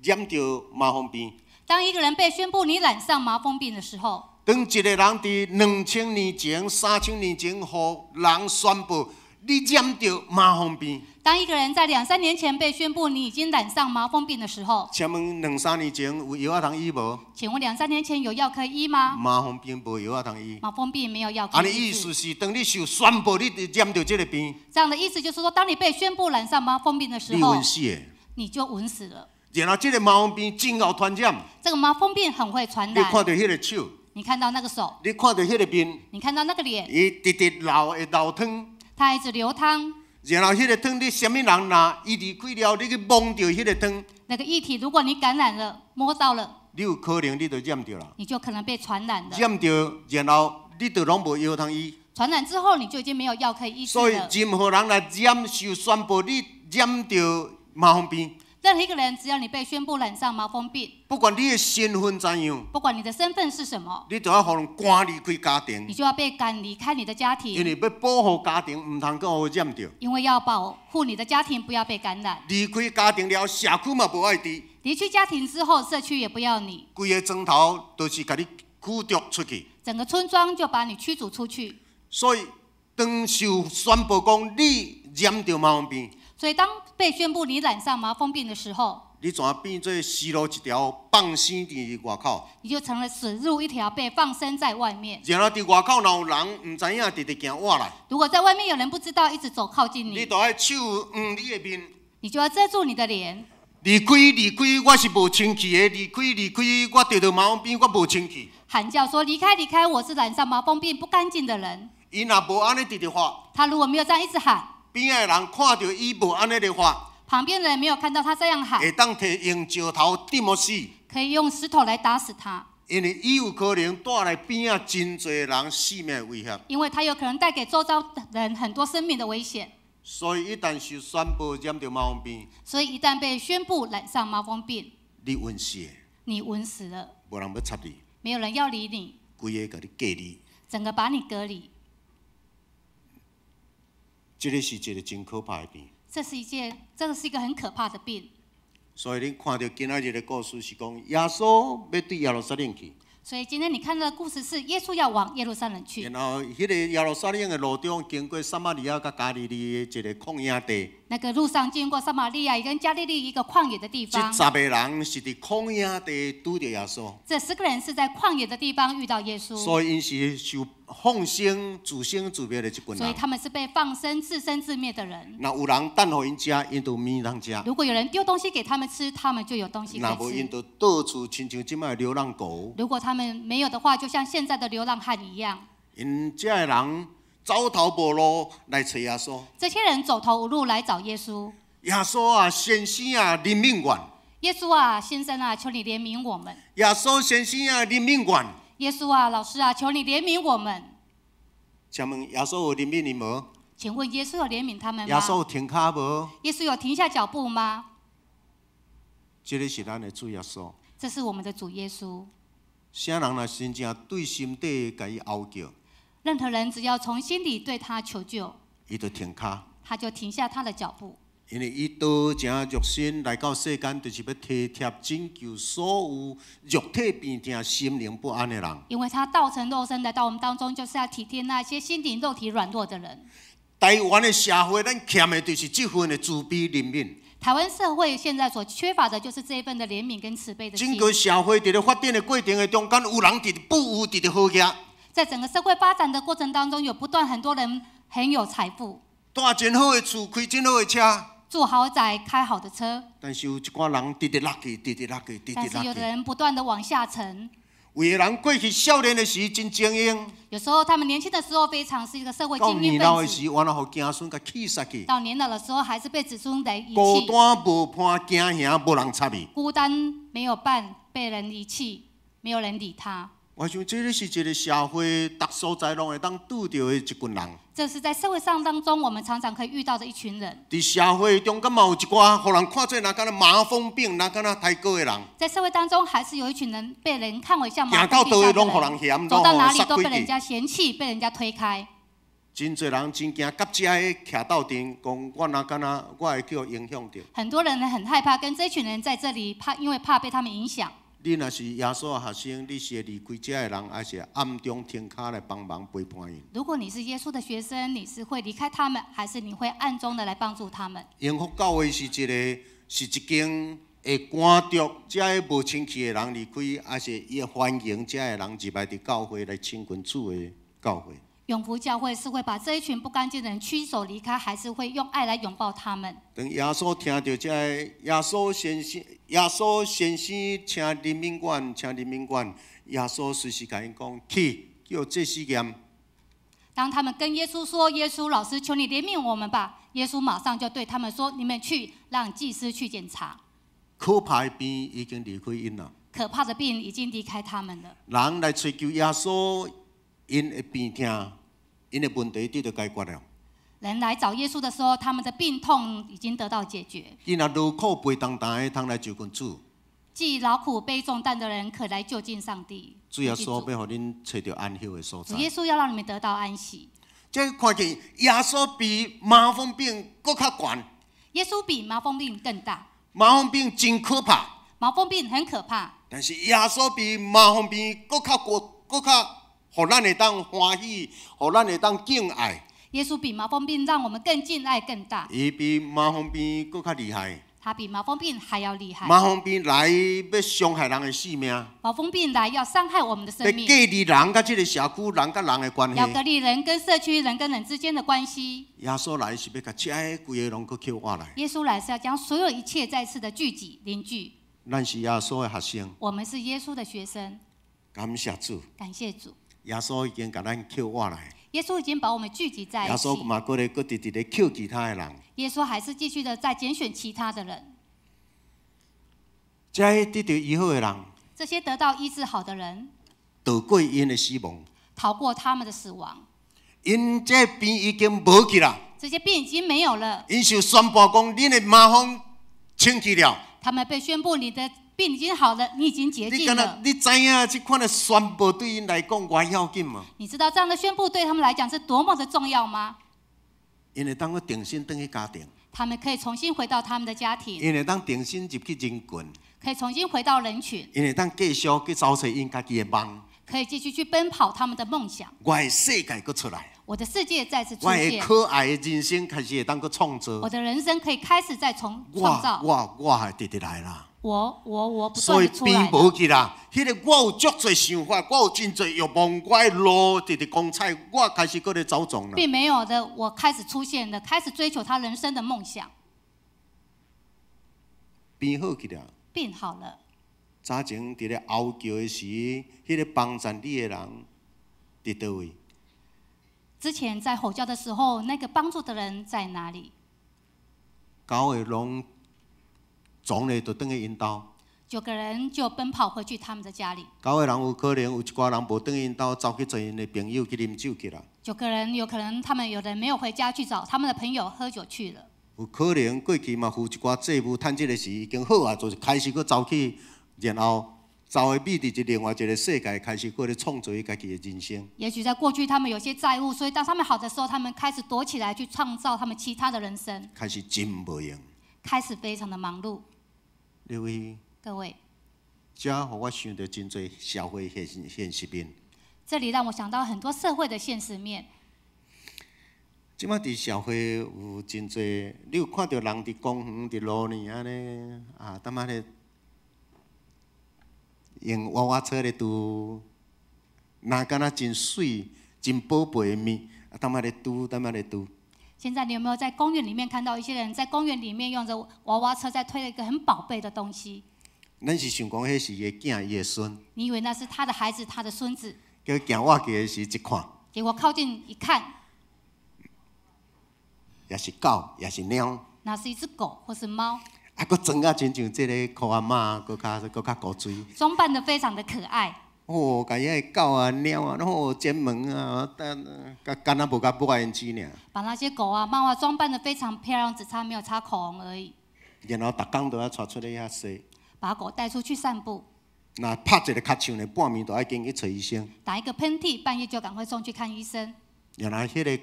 染著麻風病，”當一個人被宣布你染上麻風病的時候，當一個人佇2000年前、3000年前，予人宣布你染著麻風病，當一個人在兩三年前被宣布你已經染上麻風病的時候，請問兩三年前有藥仔通醫無？請問兩三年前有藥可以醫嗎？麻風病無藥仔通醫。麻風病沒有藥可按呢以醫治。意思是，當你受宣布你染著這个病，這樣的意思就是說，當你被宣布染上麻風病的時你候暈死的。你就穩死了。然後這个麻風病真𠢕傳染，這個麻風病很會傳你看染。著彼个手，你看到那個手，你看著彼个面，你看到那個臉，伊直直流會流湯。他一直流湯。然後彼个湯，你啥物人若伊離開了，你去摸著彼个湯，那個液體，如果你感染了，摸到了，你有可能你就染著啦。你就可能被傳染了。染著，然後你就攏無藥通醫。傳染之後，你就已經沒有藥可以醫治所以了。任何人來染受宣布你染著麻風病，任何一個人，只要你被宣布染上麻風病，不管你的身份怎樣，不管你的身份是什麼，你就要予人趕離開家庭你，就要被趕離開你的家因庭，為欲保護家庭，毋通閣予染著。因為要保護你的家庭不要被感染。離開家庭了，社區嘛無愛佇，離去家庭之後，社區也不要你，規个莊頭都是共你驅逐出去。整個村莊就把你驅逐出去。所以當受宣布講你染著麻風病，所以當被宣布你染上麻風病的時候，你怎變做死路一條放生佇外口？你就成了死路一條，被放生在外面。然後佇外口若有人毋知影，直直行倚來，如果在外面有人不知道，一直走靠近你你，就愛手掩你的面，你就要遮住你的臉，離開離開，我是無清氣的，離開離開，我得著麻風病，我無清氣。喊叫說：“離開離開，我是染上麻風病不乾淨的人。伊若無按呢直直喊，”他如果沒有這樣一直喊，邊仔的人看著伊無按呢咧喊，旁邊的人沒有看到他這樣喊，會當提用石頭掟予死，可以用石頭來打死他，因為伊有可能帶來邊仔真濟人性命的威脅。因為他有可能帶給周遭的人很多生命的危險。所以一旦受宣布染著麻風病，所以一旦被宣布染上麻風病，你暈死的，你穩死了，無人欲插你，沒有人要理你，規个共你隔離。整個把你隔離。這个是一個真可怕的病。這個是一個很可怕的病。所以恁看著今仔日的故事是講，耶穌欲對耶路撒冷去，所以今天你看到的故事是耶穌要往耶路撒冷去，然後彼個耶路撒冷的路中經過撒瑪利亞佮加利利的一個曠野地，那個路上經過撒瑪利亞跟加利利一個曠野的地這方。十个人是佇曠野地拄著耶穌，這十個人是在曠野的地方遇到耶穌，所以𪜶是受放生、自生自滅的這群所以人。他們是被放生、自生自滅的人。若有人擲予𪜶食，𪜶就有物通食；如果有人丟東西給他們吃，他們就有東西若無，可以吃。𪜶就到處親像這擺的流浪狗。如果他們沒有的話，就像現在的流浪漢一樣。𪜶這的人走投無路來揣耶穌。這些人走投無路來找耶穌。耶穌啊，先生啊，憐憫阮！耶穌啊，先生啊，求你憐憫我們。耶穌先生啊，憐憫阮！耶穌啊，老師啊，求你憐憫我們。請問耶穌有憐憫𪜶無？請問耶穌有憐憫他們耶穌嗎？有停跤無？耶穌有停下腳步嗎？這个是咱的主耶穌。這是我們的主耶穌。啥人若真正對心底共伊哀叫，任何人只要從心裡對他求救，伊就停跤。他就停下他的腳步。因為伊道成肉身來到世間，就是欲體貼拯救所有肉體病痛、心靈不安的人。因為他道成肉身來到我們當中，就是要體貼那些心靈肉體軟弱的人。台灣的社會，咱欠的就是這份的慈悲憐憫。台灣社會現在所缺乏的就是這一份的憐憫跟慈悲的心。整個社會佇咧發展的過程的中間，有人佇富有，佇咧好額，在整個社會發展的過程當中，有不斷很多人很有財富，住真好的厝，開真好的車，住豪宅，開好的車，但是有一寡人直直落去，直直落去，直但直落去。是有的人不斷的往下沉。有的人過去少年的時真精英，有時候他們年輕的時候非常是一個社會到精英年老分子，的時，原來予子孫共棄殺去，到年老的時候還是被子孫來遺孤棄，單無伴，驚嚇無人插伊。孤單沒有伴，被人遺棄，沒有人理他。我想這个是一个社會，逐所在攏會當拄著的一群人。這是在社會上當中我們常常可以遇到的一群人。佇社會中間嘛有一寡，予人看做若敢若麻風病、若敢若胎哥的人，在社會當中，還是有一群人被人看為像麻行到風病佗位攏下的予人嫌，人，走到攏哪予人殺開去。裡都被人家嫌棄，被人家推開。真濟人真驚，佮這个徛鬥陣，講我若敢若我會叫影響著。很多人很害怕跟這群人在這裡，怕因為怕被他們影響。你若是耶穌的學生，你是會離開這个人，還是暗中停跤來幫忙陪伴𪜶？如果你是耶穌的學生，你是會離開他們，還是你會暗中的來幫助他們？榮福教會是一个，是一間會趕逐這个無清氣的人離開，還是伊會歡迎這个人入來佇教會來親近主的教會？永福教會是會把這一群不乾淨的人驅走離開，還是會用愛來擁抱他們？當耶穌聽著這个耶穌先生，耶穌先生，請憐憫阮，請憐憫阮。耶穌隨時共𪜶講，去叫祭司驗。當他們跟耶穌說：“耶穌老師，求你憐憫我們吧。”耶穌馬上就對他們說：“你們去，讓祭司去檢查。可怕的病已經離開𪜶啦。可怕的病已經離開他們了。人來揣求耶穌，𪜶的病痛，𪜶的問題得著解決了。人來找耶穌的時候，他們的病痛已經得到解決。伊若勞苦背重擔的，通來就近主。既勞苦背重擔的人，可來就近上帝。主耶穌欲予恁揣著安息的所在。主耶穌要讓你們得到安息。這看見耶穌比麻風病閣較懸。耶穌比麻風病更大。麻風病真可怕。麻風病很可怕。但是耶穌比麻風病閣較過，閣較予咱會當歡喜，予咱會當敬愛。耶穌比麻風病讓我們更敬愛更大。伊比麻風病閣較厲害。他比麻風病還要厲害。麻風病來欲傷害人的性命。麻風病來要傷害我們的生命。欲隔離人佮這个社區人佮人的關係。要隔離人跟社區、人跟人之間的關係。耶穌來是欲共這个規个攏閣抾活來。耶穌來是要將所有一切再次的聚集凝聚。咱是耶穌的學生。我們是耶穌的學生。感謝主。感謝主。耶穌已經共咱抾活來。耶穌已經把我們聚集在一起。耶穌嘛，閣咧閣直直咧抾其他的人。耶穌還是繼續的在揀選其他的人。這些得著醫好的人，這些得到醫治好的人，逃過𪜶的死亡，逃過他們的死亡。𪜶這病已經無去啦。這些病已經沒有了。𪜶受宣布講，恁的麻風清去了。他們被宣布你的病已經好了，你已經潔淨了。你知影這款的宣布對𪜶來講偌要緊無？你知道這樣的宣布對他們來講是多麼的重要嗎？𪜶會當閣重新轉去家庭。他們可以重新回到他們的家庭。𪜶會當重新入去人群。可以重新回到人群。𪜶會當繼續去走揣𪜶家己的夢。可以繼續去奔跑他們的夢想。我的世界閣出來。我的世界再次出現。我的可愛的人生開始會當閣創造。我的人生可以開始再重創造。我會直直來啦。我我我不所以斷的出來變無去啦。彼個我有足濟想法，我有真濟欲望，我的路直直光彩，我開始閣咧走傱啦。並沒有的，我開始出現了，開始追求他人生的夢想。變好去啦。病好了。早前佇咧嚎叫的時，彼個幫贊你的人佇佗位？之前在吼叫的時候，那個幫助的人在哪裡？九個攏總咧就轉去𪜶兜。九個人就奔跑回去他們的家裡。九個人有可能有一寡人無轉去𪜶兜，走去揣𪜶的朋友去啉酒去啦。九個人有可能他們有的沒有回家去找他們的朋友喝酒去了。有可能過去嘛負一寡債務，趁這個時已經好啊，就是開始閣走去，然後走去秘佇一另外一個世界，開始閣咧創造伊家己的人生。也許在過去他們有些債務，所以當他們好的時候，他們開始躲起來去創造他們其他的人生。開始真無閒。開始非常的忙碌。各位，各位，這予我想著真濟社會現現實面。這裡讓我想到很多社會的現實面。這擺佇社會有真濟，你有看著人佇公園、佇路呢按呢啊，踮仔咧用娃娃車咧拄，若敢若真媠、真寶貝的物，啊，踮仔咧拄，踮仔咧拄。現在你有沒有在公園裡面看到一些人在公園裡面用着娃娃車在推一個很寶貝的東西？咱是想講彼是伊的囝、伊的孫。你以為那是他的孩子、他的孫子？結果行倚近的時一看，結果靠近一看，也是狗，也是貓。那是一隻狗或是貓。啊，閣裝甲親像這个箍仔媽，閣較閣較古錐。裝扮得非常的可愛。哦，共遐个狗啊、貓啊，攏剪毛啊，但敢敢若無共抹胭脂爾。把那些狗啊、貓啊裝扮得非常漂亮，只差沒有擦口紅而已。然後逐工都愛帶出去遐踅。把狗帶出去散步。若拍一个尻槍呢，半暝就愛緊去揣醫生。打一個噴嚏，半夜就趕快送去看醫生。原來彼个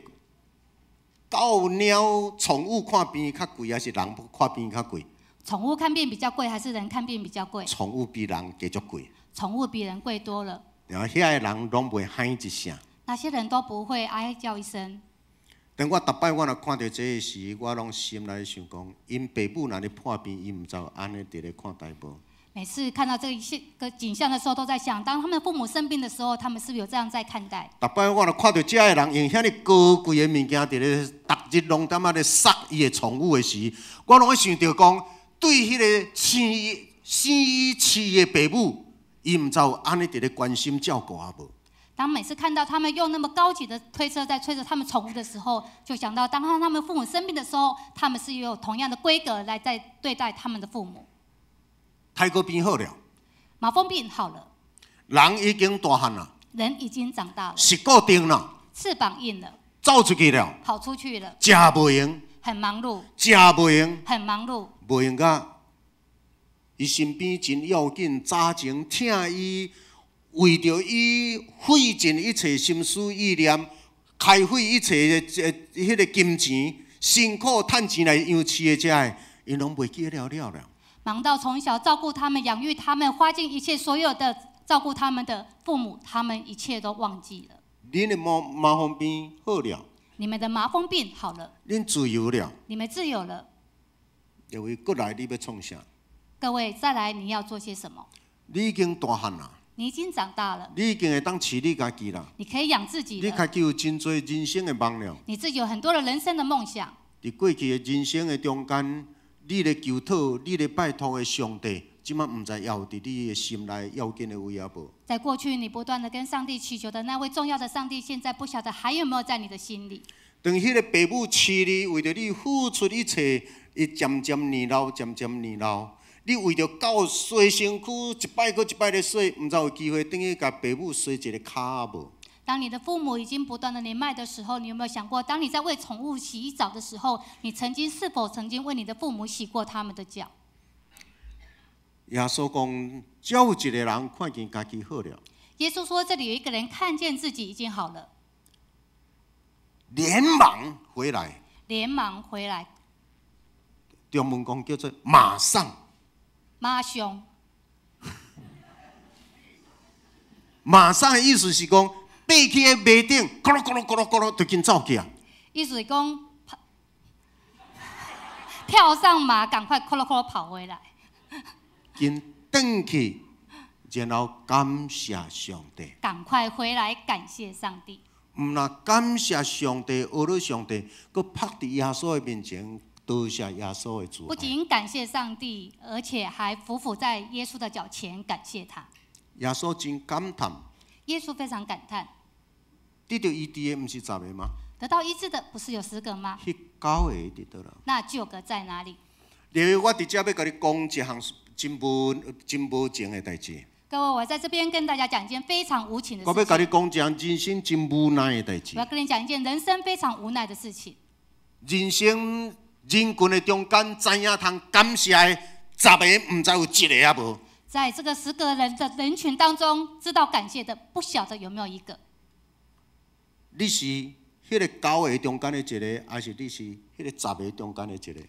狗、貓、寵物看病較貴，還是人看病較貴？寵物看病比較貴，還是人看病比較貴？寵物比人加足貴。寵物比人貴多了。然後遐个人攏袂喊一聲。那些人都不會哀叫一聲。當我逐擺我若看著這个時，我攏心內想講，𪜶爸母若咧破病，伊毋知有按呢佇咧看待無？每次看到這一些個景象的時候，都在想，當他們父母生病的時候，他們是不是有這樣在看待？逐擺我若看著遮个人用遐爾高貴的物件佇咧，逐日攏踮仔咧殺伊的寵物的時，我攏會想著講，對彼个生伊生伊飼的爸母，伊毋知有按呢佇咧關心照顧啊無？當每次看到他們用那麼高級的推車在推着他們寵物的時候，就想到當他們父母生病的時候，他們是有同樣的規格來在對待他們的父母。苔膏病好了，麻風病好了，人已經大漢啦，人已經長大了，翼固定啦，翅膀硬了，走出去了，跑出去了，誠無閒，很忙碌，誠無閒，很忙碌，無閒甲伊身邊真要緊，早前疼伊，為著伊費盡一切心思意念，開費一切的彼个金錢，辛苦趁錢來養飼的遮个，𪜶攏袂記得了了了。忙到從小照顧他們、養育他們、花盡一切所有的照顧他們的父母，他們一切都忘記了。恁的麻麻風病好了，你們的麻風病好了，恁自由了，你們自由了。各位過來，你欲創啥？各位再來，你要做些什麼？你已經大漢啦，你已經長大了，你已經會當飼你家己啦，你可以養自己你了，家己有真濟人生的夢了。你自己有很多的人生的夢想。佇過去的人生的中間，你咧求討、你咧拜託的上帝，這擺毋知猶有佇你的心內要緊的位啊無？在過去，你不斷的跟上帝祈求的那位重要的上帝，現在不曉得還有沒有在你的心裡？當彼个爸母飼你，為著你付出一切，伊漸漸年老，漸漸年老。你為著狗洗身軀，一擺閣一擺咧洗，毋知有機會轉去共爸母洗一个跤無？當你的父母已經不斷的年邁的時候，你有沒有想過，當你在為寵物洗澡的時候，你曾經是否曾經為你的父母洗過他們的腳？耶穌講，只有一個人看見家己好了。耶穌說：這裡有一個人看見自己已經好了，連忙回來。連忙回來。中文講叫做馬上。馬上。馬上的意思是講，爬去的馬頂，咕嚕咕嚕咕嚕咕嚕，就緊走去啊。意思是講，跳上馬，趕快咕嚕咕嚕跑回來。緊轉去，然後感謝上帝。趕快回來感謝上帝。毋但感謝上帝，呵咾上帝，閣伏佇耶穌的面前，多謝耶穌的慈不愛。僅感謝上帝，而且還俯伏在耶穌的腳前感謝他。耶穌真感嘆，耶穌非常感嘆，得著醫治的毋是十個嗎？得到醫治的不是有十個嗎？彼九個佇佗落？那九個在哪裡？另外，我佇遮欲共你講一項真無真無情的代誌。各位，我在這邊跟大家講一件非常無情的我欲共事情。你講一項人生真無奈的代誌。我要跟你講一件人生非常無奈的事情。人生人群的中間，知影通感謝的十個，毋知有一个抑無。在這個十個人的人群當中，知道感謝的，不曉得有沒有一個。你是彼个九个中間的一个，還是你是彼个十個中間的一個？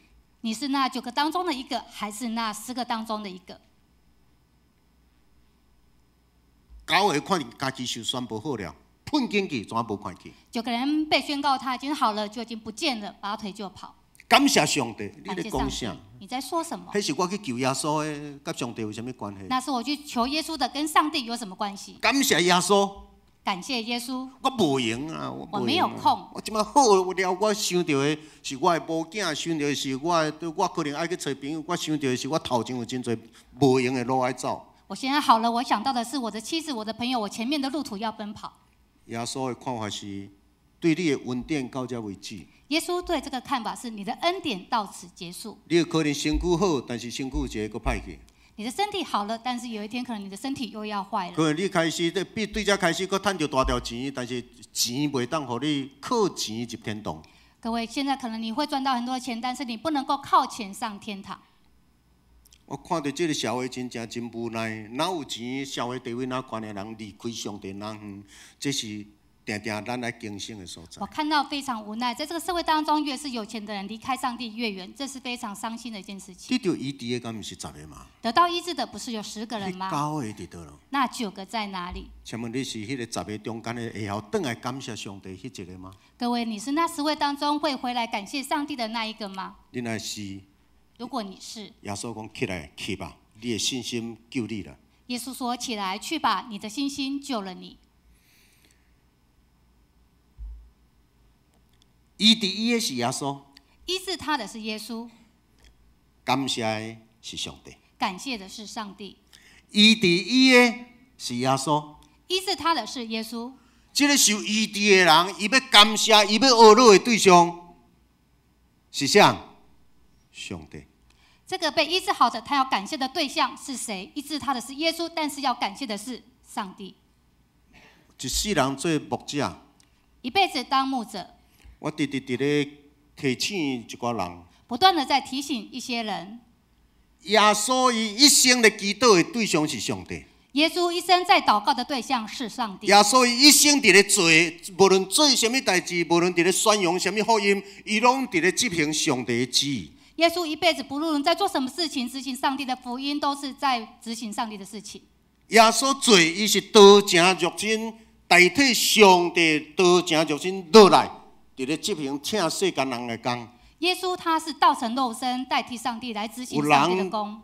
你是那九個當中的一個，還是那十個當中的一個？九個看見家己受宣布好了，噴進去，怎無看去？九個人被宣告他已經好了，就已經不見了，拔腿就跑。感謝上帝，你感謝上咧講啥帝？，你在說什麼？彼是我去求耶穌的，佮上帝有啥物關係？那是我去求耶穌的，跟上帝有什麼關係？感謝耶穌，感謝耶穌，我無閒啊，我我沒有空。我這擺好了，我想著的是我的某囝，想著的是我的，我可能愛去揣朋友，我想著的是我頭前有真濟無閒的路愛走。我現在好了，我想到的是我的妻子、我的朋友，我前面的路途要奔跑。耶穌的看法是，對你的恩典到這為止。耶穌對這個看法是：你的恩典到此結束。你有可能身軀好，但是身軀有一个閣歹去。你的身體好了，但是有一天可能你的身體又要壞了。可能你開始對對這開始閣趁著大條錢，但是錢袂當予你靠錢入天堂。各位，現在可能你會賺到很多錢，但是你不能夠靠錢上天堂。我看著這个社會真正真無奈，哪有錢，社會地位哪懸的人離開上帝哪遠，這是定定咱愛警醒的所在。我看到非常無奈，在這個社會當中，越是有錢的人離開上帝越遠，這是非常傷心的一件事情。得著醫治的敢毋是十個嗎？得到醫治的不是有十個人嗎？九個佇佗落？那九個在哪裡？請問你是彼个十個中間的會曉轉來感謝上帝彼一個嗎？各位，你是那十位當中會回來感謝上帝的那一個嗎？你若是，如果你是，耶穌講起來去吧，你的信心救你了。耶穌說：“起來去吧，你的信心救了你。”醫治伊的是耶穌，醫治他的是耶穌，感謝的是上帝。感謝的是上帝。醫治伊的是耶穌，醫治他的是耶穌。這个受醫治的人，伊欲感謝，伊欲呵咾的對象是啥？上帝。這個被醫治好的，他要感謝的對象是誰？醫治他的是耶穌，但是要感謝的是上帝。一世人做牧者，一輩子當牧者，我直直佇咧提醒一寡人，不斷的在提醒一些人。耶穌伊一生咧祈禱的對象是上帝。耶穌一生在禱告的對象是上帝。耶穌伊一生佇咧做，無論做啥物代誌，無論佇咧宣揚啥物福音，伊攏佇咧執行上帝的旨意。耶穌一輩子不論在做什麼事情，執行上帝的福音，都是在執行上帝的事情。耶穌做，伊是道成肉身，代替上帝道成肉身落來，佇咧執行請世間人的工。耶穌他是道成肉身，代替上帝來執行上帝的工。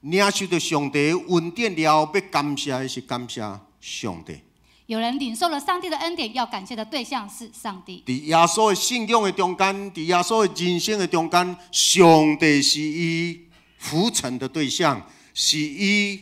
領受著上帝的恩典了後，欲感謝的是感謝上帝。有人領受了上帝的恩典，要感謝的對象是上帝。佇耶穌的信仰的中間，佇耶穌的人生的中間，上帝是伊服從的對象，是伊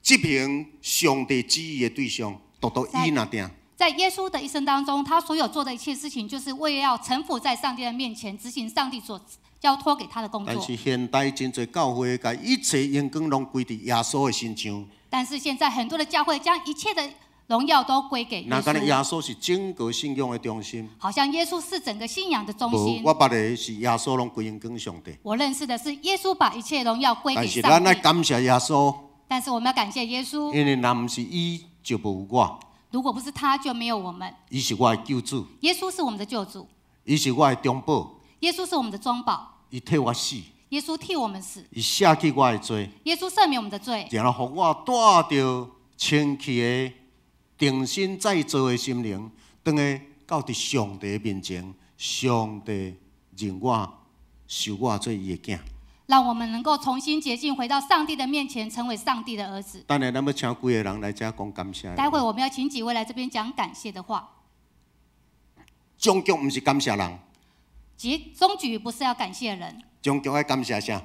執行上帝旨意的對象，獨獨伊若定。在耶穌的一生當中，他所有做的一切事情，就是為了要臣服在上帝的面前，執行上帝所交託給他的工作。但是現代真濟教會，共一切榮光攏歸佇耶穌的身上。但是現在很多的教會將一切的榮耀都歸給耶若敢若耶穌，穌是整個信仰的中心。好像耶穌是整個信仰的中無，心。我捌的是耶穌攏歸榮光上帝。我認識的是耶穌把一切榮耀歸但給上是咱愛帝。感謝耶穌，但是我們要感謝耶穌，因為若毋是伊，就無我。如果不是他，就沒有我們。伊是我的救主，耶穌是我們的救主，伊是我的中保，耶穌是我們的中保，伊替我死，耶穌替我們死，伊捨去我的罪，耶穌赦免我們的罪，然後予我帶著清氣的、重新再造的心靈，轉來到佇上帝面前，上帝認我，收我做伊的囝。讓我們能夠重新潔淨，回到上帝的面前，成為上帝的兒子。等下咱欲請幾個人來遮講感謝。待會我們要請幾位來這邊講感謝的話。終局毋是感謝人，結終局不是要感謝人，終局愛感謝啥？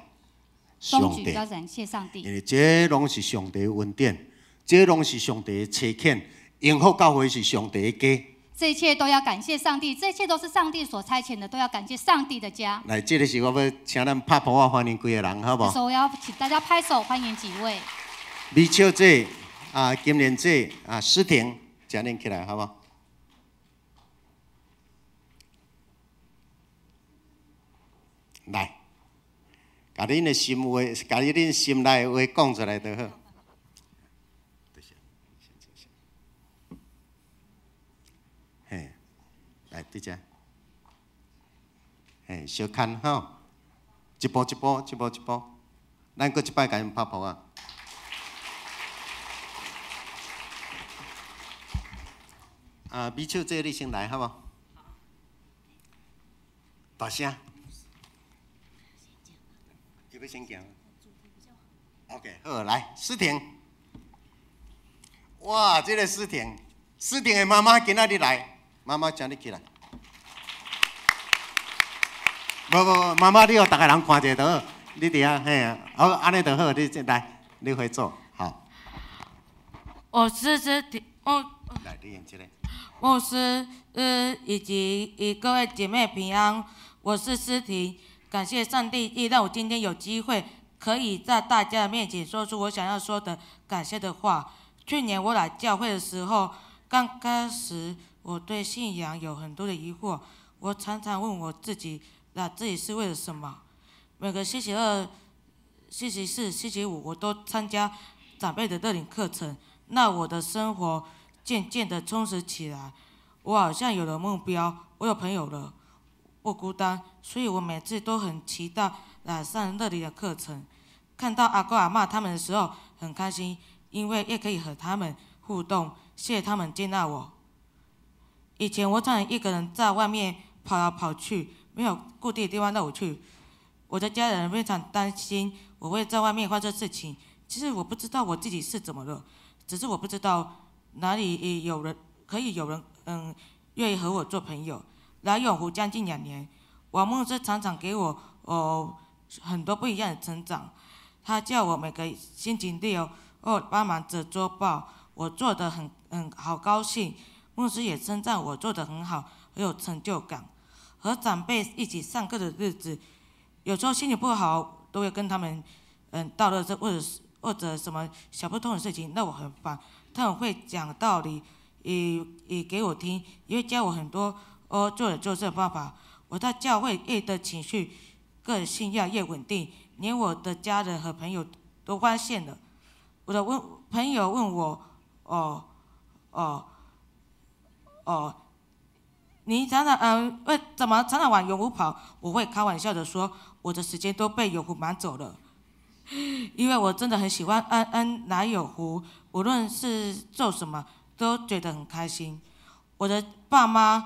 上帝。終局要感謝上帝。因為這攏是上帝的恩典，這攏是上帝的差遣，榮福教會是上帝的家。這一切都要感謝上帝，這一切都是上帝所差遣的，都要感謝上帝的家。來，這個時我欲請咱拍噗仔歡迎幾個人，好無？這時候我要請大家拍手歡迎幾位。李秋姐、啊金蓮姐、啊詩婷，請恁起來，好無？來，共恁的心話，共恁心內的話講出來就好。嘿，來，佇遮，嘿，小牽吼，一步一步，一步一步，咱閣一擺共𪜶拍噗仔。啊，美秀姐，你先來好無？大聲。伊欲先行。OK，好，來，詩婷。哇，這個詩婷，詩婷的媽媽今仔日來，媽媽請你起來。無無無，媽媽你予逐个人看者就好，你佇遐嘿，好，按呢就好，你來，你回座，好。我是詩婷，我。來，你用這個。牧師，以及各位姐妹平安，我是詩婷，感謝上帝，讓我今天有機會可以在大家面前說出我想要說的感謝的話。去年我來教會的時候，剛開始我對信仰有很多的疑惑，我常常問我自己，那自己是為了什麼？每個星期二、星期四、星期五，我都參加長輩的樂齡課程，那我的生活漸漸的充實起來，我好像有了目標，我有朋友了，不孤單，所以我每次都很期待來上樂齡的課程。看到阿公阿嬤他們的時候，很開心，因為也可以和他們互動，謝謝他們接納我。以前我常常一個人在外面跑來跑去，沒有固定的地方讓我去，我的家人非常擔心我會在外面發生事情。其實我不知道我自己是怎麼了，只是我不知道哪裡有人可以有人願意和我做朋友。來永湖將近2年，王牧師常常給我很多不一樣的成長。他叫我每個星期六幫忙折桌報，我做得很好高興。牧師也稱讚我做得很好，很有成就感。和長輩一起上課的日子，有時候心情不好，都會跟他們道樂這或者什麼想不通的事情，那我很煩。他們會講道理，也給我聽，也會教我很多做人做事的方法。我在教會越的情緒、個性要越穩定，連我的家人和朋友都發現了。我的朋友問我，你常常為怎麼常常往永湖跑？我會開玩笑的說，我的時間都被永湖忙走了，因為我真的很喜歡安來永湖，無論是做什麼都覺得很開心。我的爸媽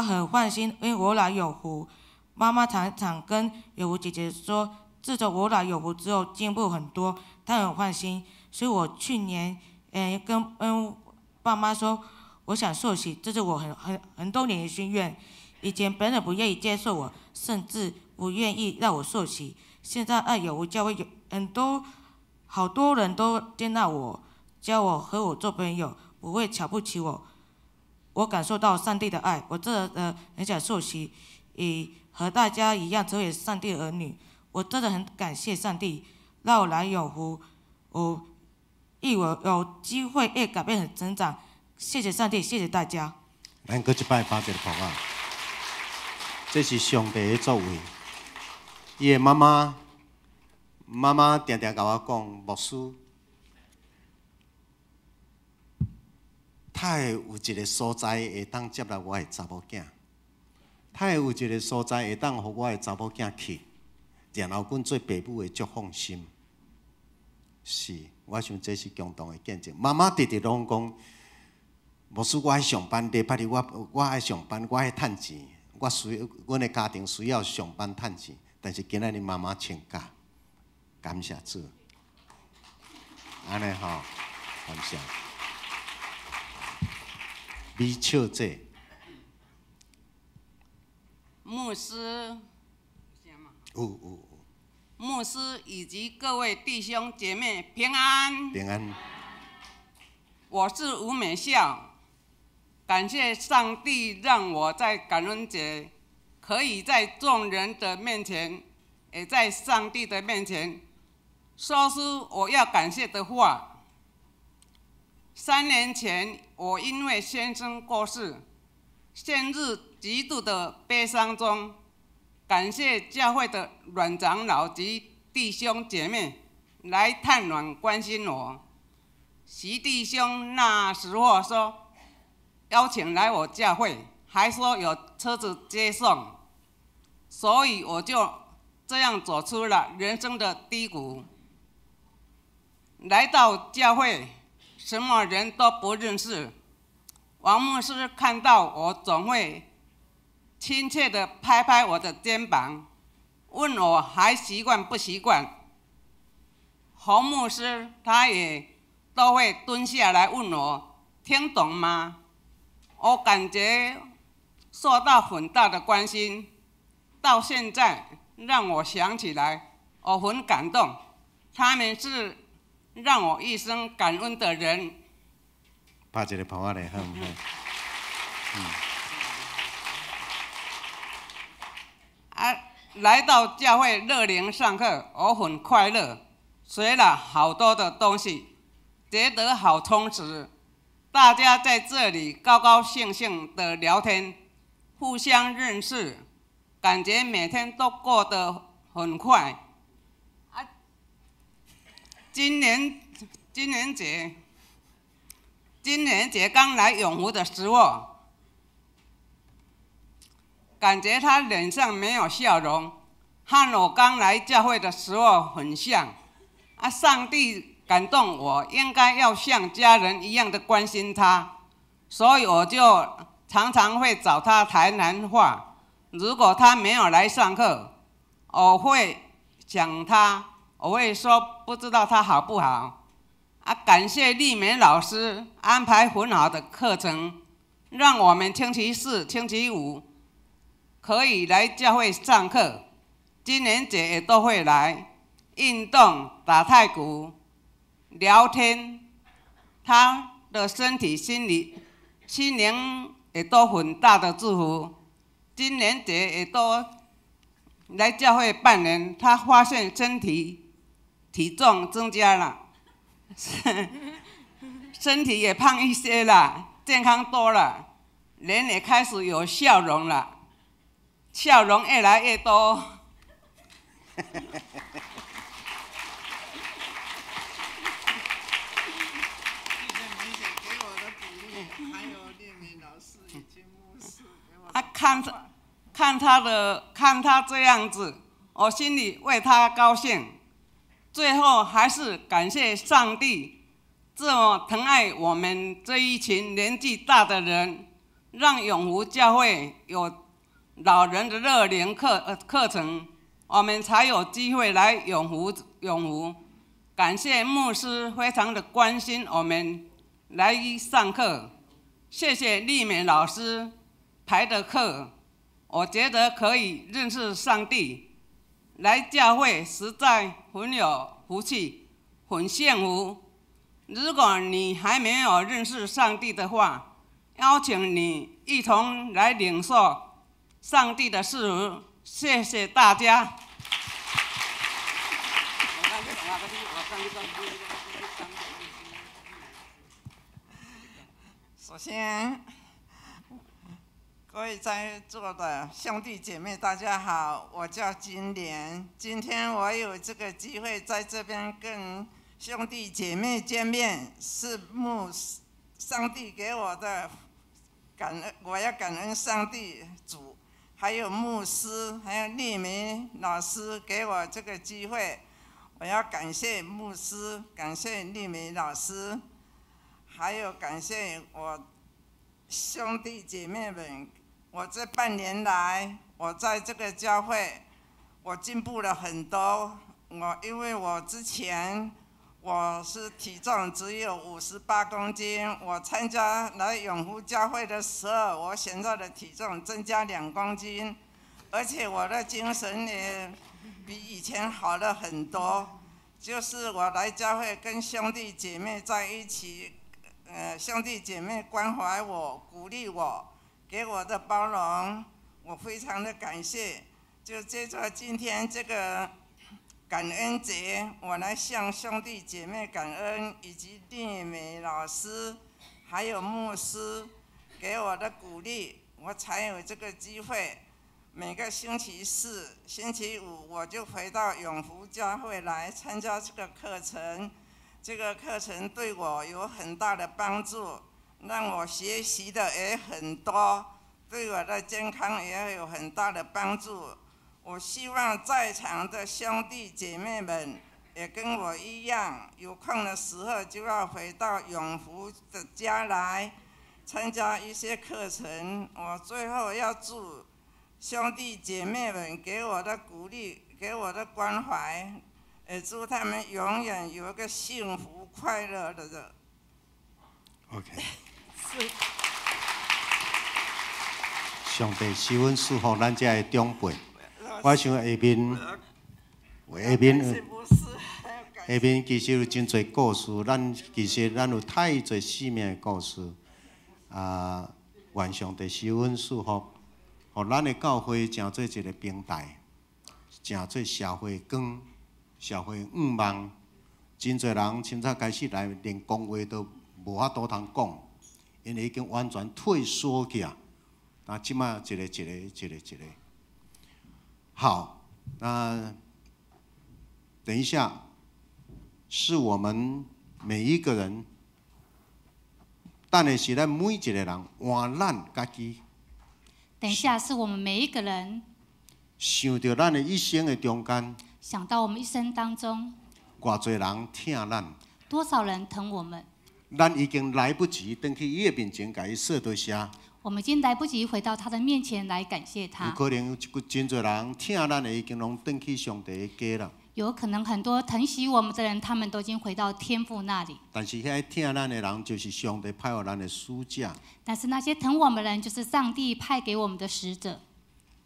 很放心，因為我來永湖，媽媽常常跟永湖姐姐說，自從我來永湖之後進步很多，她很放心。所以我去年跟爸媽說，我想受洗，這是我很多年的心願。以前別人不願意接受我，甚至不願意讓我受洗。現在愛永湖教會有很多好多人都接納我，教我和我做朋友，不會瞧不起我。我感受到上帝的愛，我真的很想受洗，以和大家一樣成為上帝兒女。我真的很感謝上帝，讓我來永湖，我有機會越改變和成長。謝謝上帝，謝謝大家。咱閣一擺拍一個噗仔，這是上帝的作為。伊的媽媽，媽媽定定共我講，牧師，他會有一個所在會當接納我的查某囝，他會有一個所在會當予我的查某囝去，然後阮做爸母的足放心。是，我想這是共同的見證。媽媽直直攏講，牧師，我愛上班，禮拜日我愛上班，我愛趁錢，我需阮的家庭需要上班趁錢。但是今仔日媽媽請假，感謝主，按呢吼，感謝。李笑姐，牧師，有有有。牧師以及各位弟兄姐妹平安。平安。我是吳美孝，感謝上帝讓我在感恩節可以在眾人的面前，也在上帝的面前說出我要感謝的話。3年前，我因為先生過世，陷入極度的悲傷中。感謝教會的阮長老及弟兄姐妹來探訪關心我。徐弟兄那時候說邀請來我教會，還說有車子接送，所以我就這樣走出了人生的低谷。來到教會，什麼人都不認識。王牧師看到我，總會親切地拍拍我的肩膀，問我還習慣不習慣。洪牧師他也都會蹲下來問我聽懂嗎？我感覺受到很大的關心，到現在讓我想起來，我很感動。他們是讓我一生感恩的人。拍一個拍仔咧，好毋好？嗯。啊，來到教會樂齡上課，我很快樂，學了好多的東西，覺得好充實。大家在這裡高高興興的聊天，互相認識，感覺每天都過得很快。啊，今年節剛來永福的時候，感覺他臉上沒有笑容，和我剛來教會的時候很像。啊，上帝感動我，應該要像家人一樣的關心他，所以我就常常會找他談談話。如果他沒有來上課，我會想他，我會說不知道他好不好。啊，感謝麗美老師安排很好的課程，讓我們星期四、星期五可以來教會上課。今年節也都會來運動、打太鼓、聊天。他的身體、心理、心靈也都很大的祝福。今年節也都來教會半年，他發現身體體重增加了，身體也胖一些了，健康多了，臉也開始有笑容了，笑容越來越多。謝謝梅姐給我的鼓勵，還有麗美老師以及牧師給我。啊，看他這樣子，我心裡為他高興。最後還是感謝上帝這麼疼愛我們這一群年紀大的人，讓永福教會有老人的樂齡課程，我們才有機會來永福永福。感謝牧師非常的關心我們來上課，謝謝麗美老師排的課，我覺得可以認識上帝。來教會實在很有福氣，很幸福。如果你還沒有認識上帝的話，邀請你一同來領受上帝的祝福。謝謝大家。首先，各位在座的兄弟姐妹，大家好，我叫金蓮。今天我有這個機會在這邊跟兄弟姐妹見面，是牧上帝給我的感恩，我要感恩上帝主，還有牧師，還有麗梅老師給我這個機會，我要感謝牧師，感謝麗梅老師，還有感謝我兄弟姐妹們。我這半年來，我在這個教會，我進步了很多。我因为我之前我是体重只有58公斤，我参加来永福教会的时候，我现在的体重增加2公斤，而且我的精神也比以前好了很多。就是我来教会跟兄弟姐妹在一起，兄弟姐妹关怀我、鼓励我，给我的包容，我非常的感谢。就借着今天这个感恩节，我来向兄弟姐妹感恩，以及丽美老师，还有牧师给我的鼓励，我才有这个机会。每个星期四、星期五，我就回到永福教会来参加这个课程。这个课程对我有很大的帮助，让我学习的也很多，对我的健康也有很大的帮助。我希望在场的兄弟姐妹们也跟我一样，有空的时候就要回到永福的家来参加一些课程。我最后要祝兄弟姐妹们给我的鼓励，给我的关怀，也祝他们永远有一个幸福快乐的日。 OK，是。上帝赐阮祝福咱遮的长辈。我想下面其实有真济故事，咱其实咱有太济生命的故事。啊，愿上帝赐阮祝福，予咱的教会成做一个平台，成做社会光、社会向望。真济人凊彩开始来，连讲话都无法度通讲，因为已经完全退缩去啊。那这摆一个一个一个一个，好，那等一下，是我们每一个人，等的是咱每一个人换咱家己。等一下，是我们每一个人想著咱的一生的中间，想到我们一生当中，偌济人疼咱，多少人疼我们，咱已经来不及转去伊的面前，共伊说多谢。我們已經來不及回到他的面前來感謝他。有可能有真濟人疼咱的已經攏轉去上帝的家啦。有可能很多疼惜我們的人，他們都已經回到天父那裡。但是遐疼咱的人，就是上帝派予咱的使者。但是那些疼我們的人，就是上帝派給我們的使者。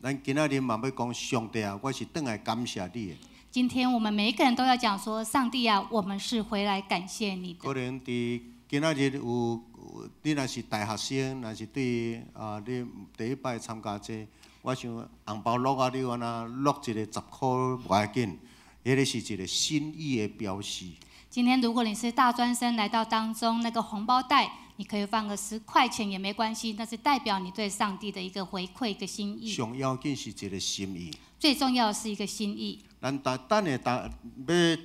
咱今仔日嘛欲講上帝啊，我是轉來感謝你的。今天我們每一個人都要講說，上帝啊，我們是回來感謝你的。可能佇今仔日有，你若是大學生，若是對啊，你第一擺參加這個，我想紅包落啊，你按呢落一個10箍無要緊，彼个是一個心意的表示。今天如果你是大專生來到當中，那個紅包袋，你可以放個10塊錢也沒關係，那是代表你對上帝的一個回饋，一個心意。上要緊是一個心意。最重要的是一個心意。咱等等下，逐欲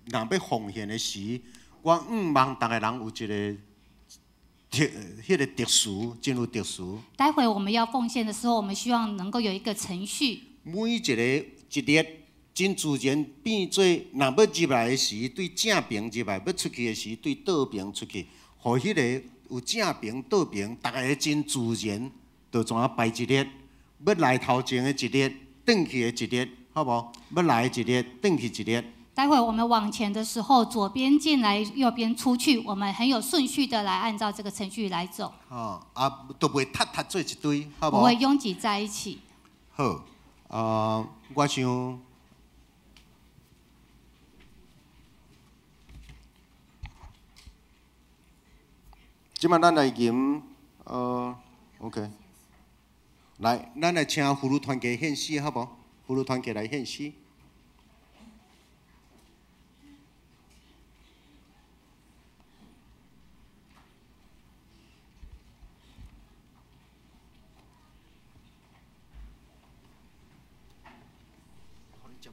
若欲奉獻的時，我向望逐个人有一個特，彼个特殊，真有特殊。待會我們要奉獻的時候，我們希望能夠有一個程序。每一個一列真自然變做，若欲入來的時，對正爿入來；欲出去的時，對倒爿出去。予彼个有正爿、倒爿，逐个真自然，就怎啊排一列。欲來頭前的一列，轉去的一列，好無？欲來的一列，轉去一列。待會我們往前的時候，左邊進來，右邊出去，我們很有順序的來按照這個程序來走。哦，啊，都袂塞塞做一堆，好無？不會擁擠在一起。好，我想，這擺咱來吟，OK，來，咱來請婦女團契獻詩，好無？婦女團契來獻詩。就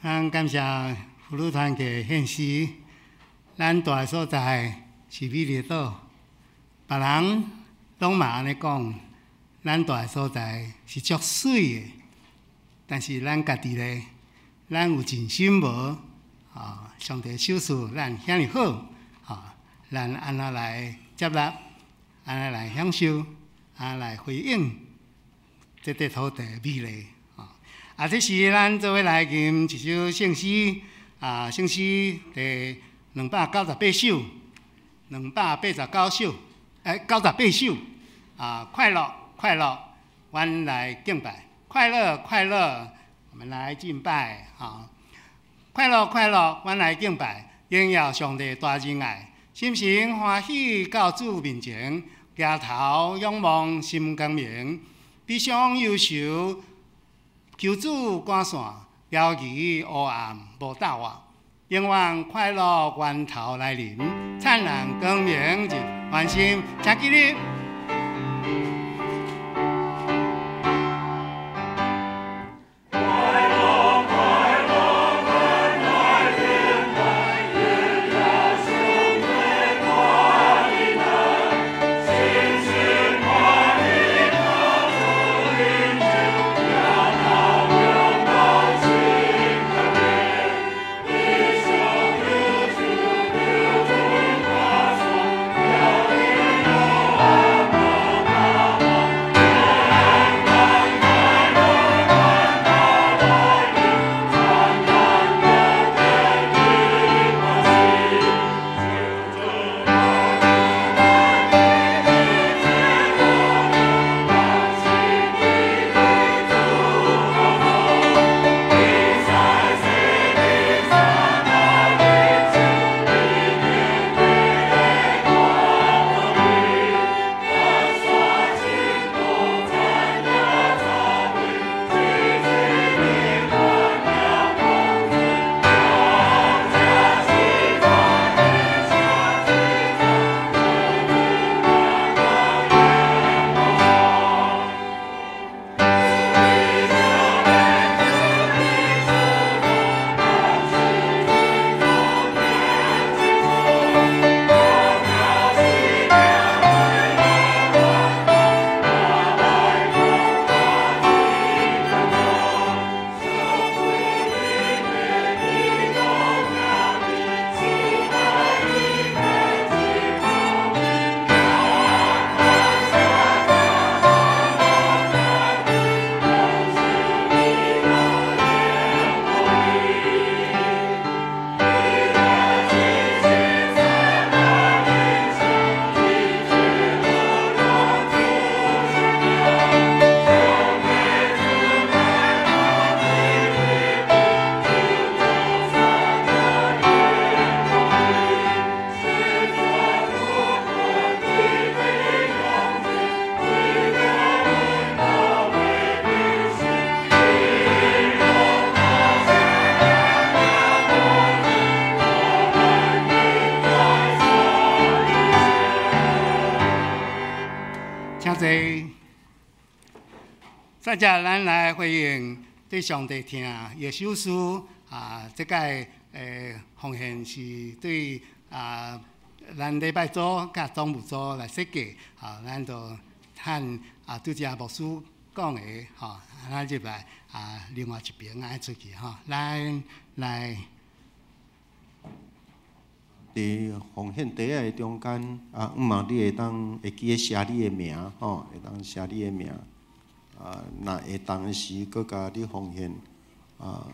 咱感谢妇女团契献诗。咱住的所在是美丽岛，别人攏嘛按呢讲，咱住的所在是足媠的，但是咱家己咧，咱有尽心無？啊，上帝賞賜咱遐爾好，啊，咱按怎來接納，按怎來享受，按怎來回應這塊土地美麗。啊，這時咱做伙來吟一首聖詩，啊，聖詩第298首，289首，98首，啊，快樂快樂，阮來敬拜，快樂快樂，我們來敬拜，啊，快樂快樂，阮來敬拜，榮耀上帝大仁愛，心情歡喜到主面前，舉頭仰望心光明，悲傷憂愁。求主趕散，猶疑烏暗無鬥活，永遠快樂源頭來臨，燦爛光明入歡心，請起立。大家，咱來回應對上帝聽伊的賞賜啊！這屆奉獻是對啊，咱禮拜組佮總務組來設計啊，咱就和啊拄才牧師講的吼，咱入來啊，另外一邊愛出去吼，咱來佇奉獻袋仔的中間啊，毋望你會當會記得寫你的名吼，會當寫你的名。啊，若會當時，閣共你奉獻啊，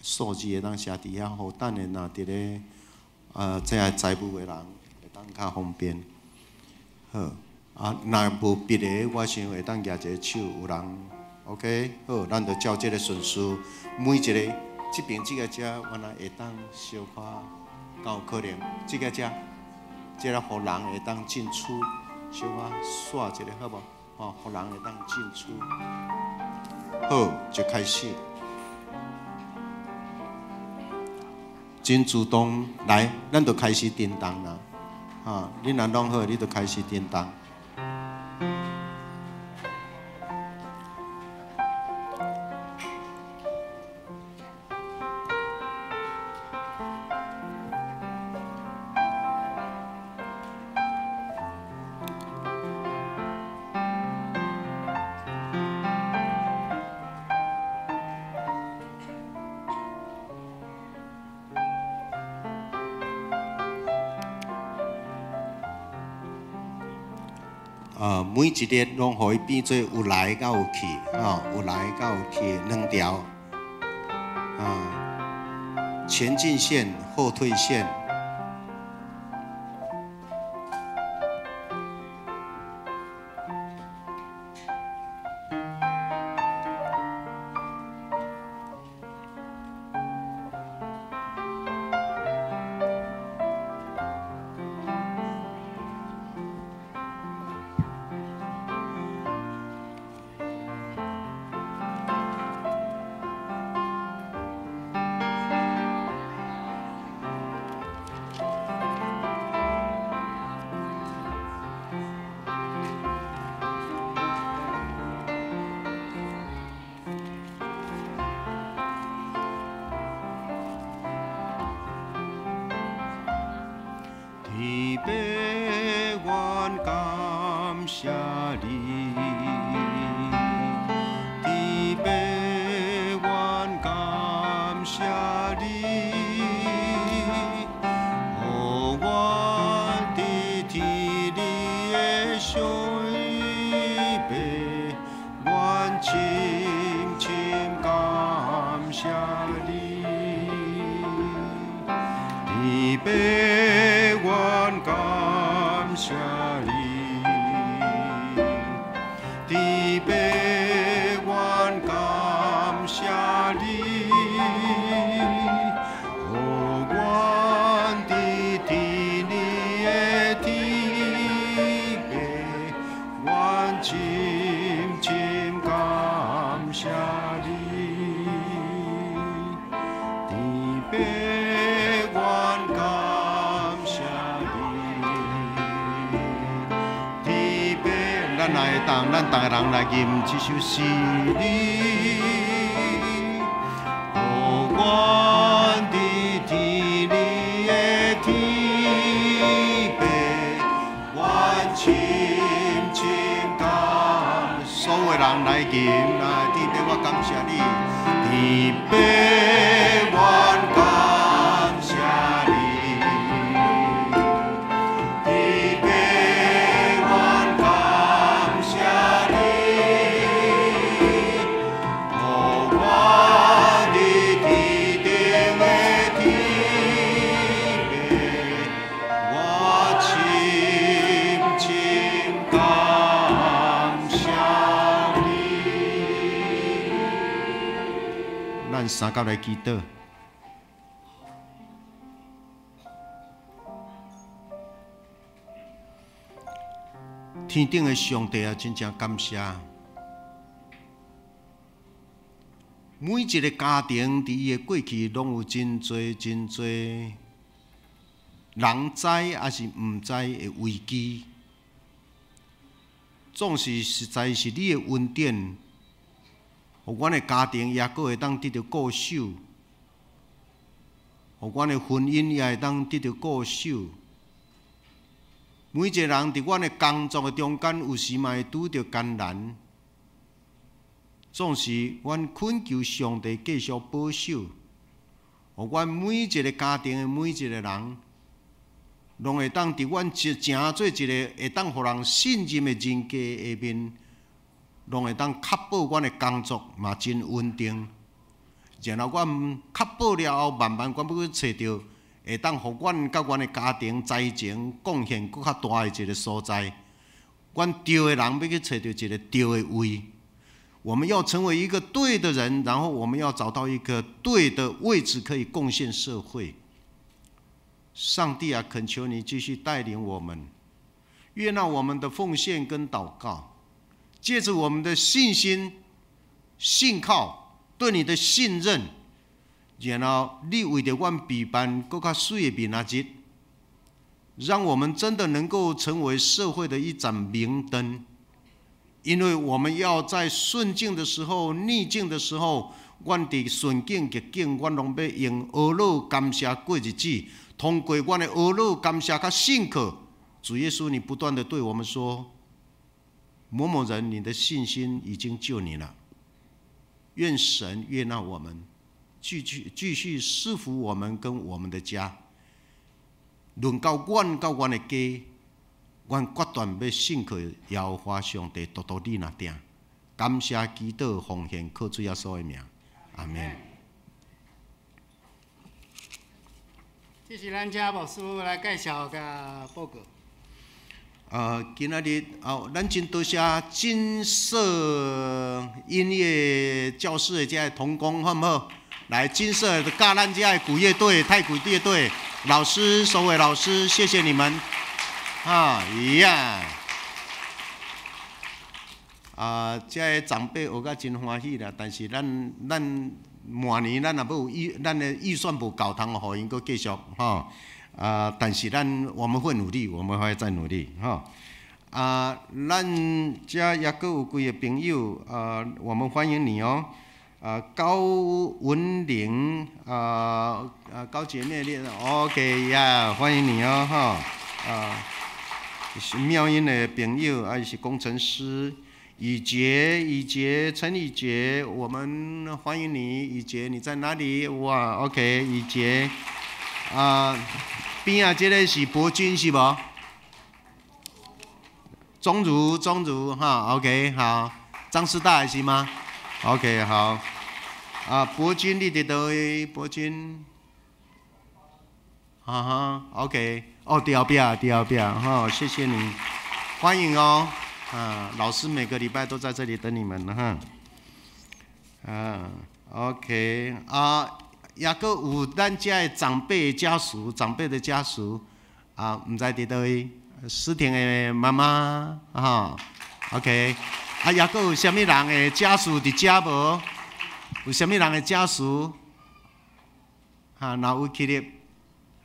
數字會當寫佇遐，予等下若佇咧啊，這個財務的人會當較方便。好，啊，若無別的，我想會當舉一個手，有人 OK，好，咱就照這个順序，每一个這邊這个遮，原來會當小可敢有可能，這个遮，這个予人會當進出，小可煞一下好無？吼，予人會當進出。好，就開始。真主動來，咱就開始叮當啦。哈，你若弄好，你就開始叮當。每一日攏予伊變做有來佮有去，吼，有來佮有去兩條，啊，前進線、後退線。天父，阮感謝你，天父，阮感謝你，予阮佇天裡的上父，阮深深感謝你，天父，阮感謝你，天父，阮感謝你，予阮佇天裡的天父，阮深深感謝你，天父，阮感謝你，天父，咱來當，咱逐个人來吟這首詩，你予阮佇天裡的天父，阮深深感。所有人來吟來，天父，我感謝你，天父，阮感謝你，天父，阮感謝你，予阮佇天頂的天父，我深深感謝你。咱三甲來祈禱。天頂的上帝啊，真正感謝！每一個家庭佇伊的過去，攏有真濟真濟人知抑是毋知的危機。總是實在是你的恩典，予阮的家庭也閣會當得著顧守，予阮的婚姻也會當得著顧守。每一個人佇阮的工作的中間，有時嘛會拄著艱難。總是阮懇求上帝繼續保守，予阮每一個家庭的每一個人，攏會當佇阮成做一個會當予人信任的人格下面，攏會當確保阮的工作嘛真穩定。然後阮確保了後，慢慢阮欲去揣著會當予阮佮阮的家庭財政貢獻閣較大的一個所在。阮對的人欲去揣著一個對的位。我們要成為一個對的人，然後我們要找到一個對的位置，可以貢獻社會。上帝啊，懇求你繼續帶領我們，悅納我們的奉獻跟禱告，借著我們的信心、信靠、對你的信任，然後你為著阮備辦閣較媠的明仔日，讓我們真的能夠成為社會的一盞明燈。因為我們要在順境的時候、逆境的時候，阮佇順境逆境，阮攏欲用呵咾感謝過日子。通過阮的呵咾感謝佮信靠，主耶穌，你不斷的對我們說：某某人，你的信心已經救你了。願神悅納我們，繼續賜福我們跟我們的家。輪到阮佮阮的家，阮决断欲信靠耶和华上帝，独独你若定。感谢祈祷奉献靠主耶稣的名，阿门。这是咱请牧师来介绍佮报告。今仔日哦，咱真多谢金色音乐教室的这个同工，好毋好？来，金色佮咱这个鼓乐队、太鼓乐队老师、首位老师，谢谢你们。啊，呀，啊，这个长辈学甲真欢喜啦，但是咱咱明年咱也无预，咱的预算无够通予𪜶阁继续吼。啊，但是咱我们会努力，我们会再努力吼。啊，咱遮也阁有几个朋友啊，我们欢迎你哦。啊，高文玲啊啊，高姐妹，你 OK 呀，欢迎你哦吼。啊，是妙音的朋友，啊，是工程师。以杰，以杰，陈以杰，我们欢迎你，以杰，你在哪里？哇，OK，以杰，啊，边仔这个是博君是无？钟如，钟如，哈，OK，好，张师大是吗？OK，好，啊，博君你伫佗位？博君，哈哈，OK，哦，伫后壁，伫后壁，哈，谢谢你，欢迎哦。啊，老师每个礼拜都在这里等你们哈。啊，OK，啊，也阁有咱遮的长辈家属，长辈的家属，啊，毋知伫佗位，思婷的妈妈，哈，OK，啊，也阁有啥物人的家属伫遮无？有啥物人的家属？哈，若有起立，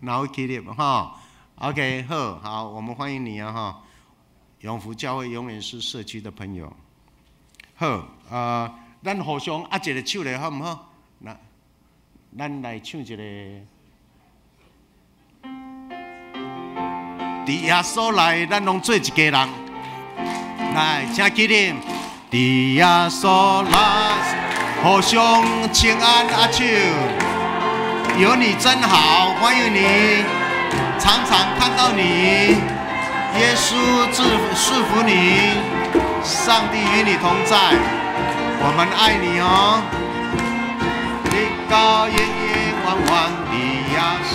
若有起立，哈，OK，好，好，我们欢迎你啊，哈。永福教会永远是社区的朋友。好，啊，咱互相握一个手咧，好毋好？那，咱来唱一个。伫耶稣内，咱拢做一家人。来，请起立。伫耶稣内，互相请安握手。有你真好，欢迎你，常常看到你。耶稣祝祝福你，上帝与你同在，我们爱你哦。你高永永远远的耶稣。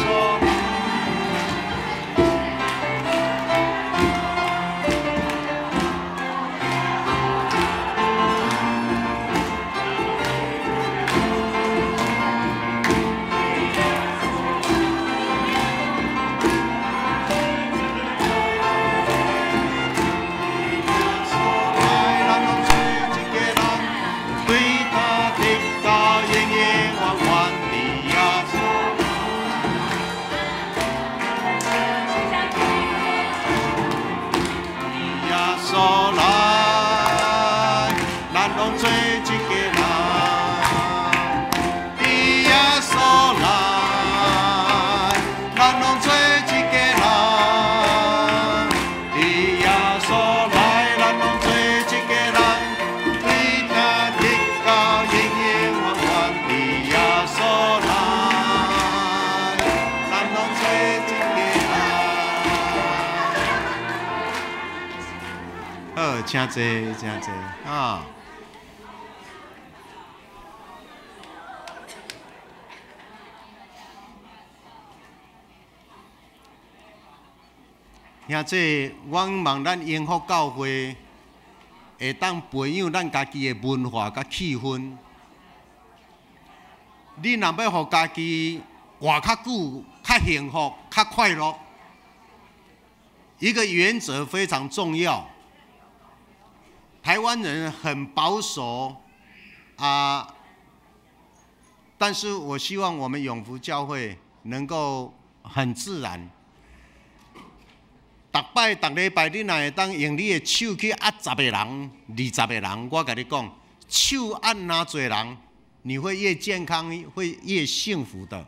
请坐，请坐啊！兄弟，我望咱永福教会会当培养咱家己的文化佮气氛。你若欲予家己活较久、较幸福、较快乐，一个原则非常重要。台湾人很保守啊，但是我希望我们永福教会能够很自然。逐摆逐礼拜，你若会当用你的手去握十个人、20个人，我共你讲，手握若济人，你会越健康，会越幸福的。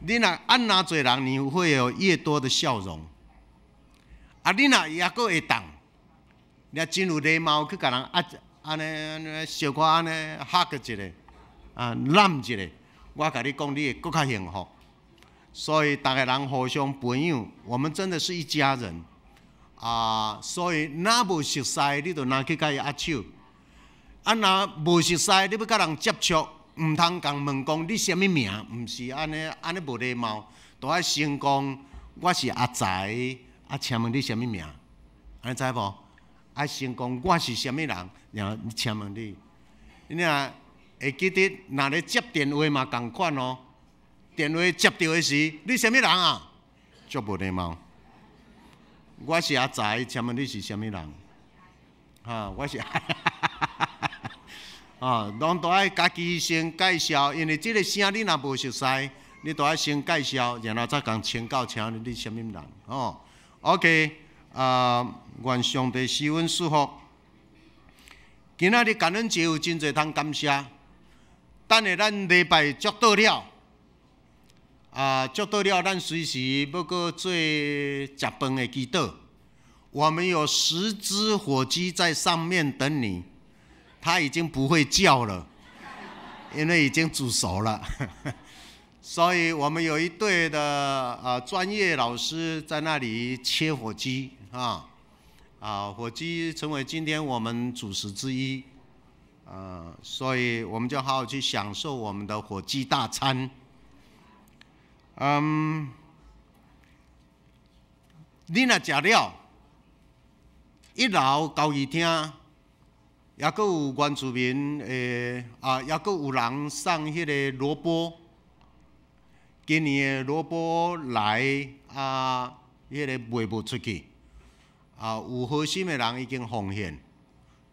你若握若济人，你会有越多的笑容。啊，你若犹阁会当，你真有礼貌去共人握，按呢按呢小可按呢 hug 一下，啊揽一下，我共你讲，你会阁较幸福。所以，逐个人互相培养，我们真的是一家人。啊，所以若無熟似，你就若去佮伊握手。啊，若無熟似，你欲佮人接觸，毋通共問講你啥物名，毋是按呢，按呢無禮貌，都愛先講我是阿財，啊，請問你啥物名？按呢知無？愛先講我是啥物人，然後請問你，你若會記得，若咧接電話嘛仝款哦。電話接著的時，你啥物人啊？足無禮貌。我是阿財，請問你是啥物人？哈，我是，啊，攏都愛家己先介紹，因為這个聲你若無熟似，你都愛先介紹，然後才共請教，請問你啥物人？哦，OK，啊，願上帝施恩賜福。今仔日感恩節有真濟通感謝，等下咱禮拜祝禱了。啊，祝禱了，咱隨時欲閣做食飯的祈禱。我們有10隻火雞在上面等你，它已經不會叫了，因為已經煮熟了。所以我們有一隊的專業老師在那裡切火雞啊，啊，火雞成為今天我們主食之一，啊，所以我們就好好去享受我們的火雞大餐。嗯，你若食了，一樓交誼廳，猶閣有原住民的啊，猶閣有人送彼個蘿蔔。今年的蘿蔔來啊，彼個賣無出去，啊，有好心的人已經奉獻，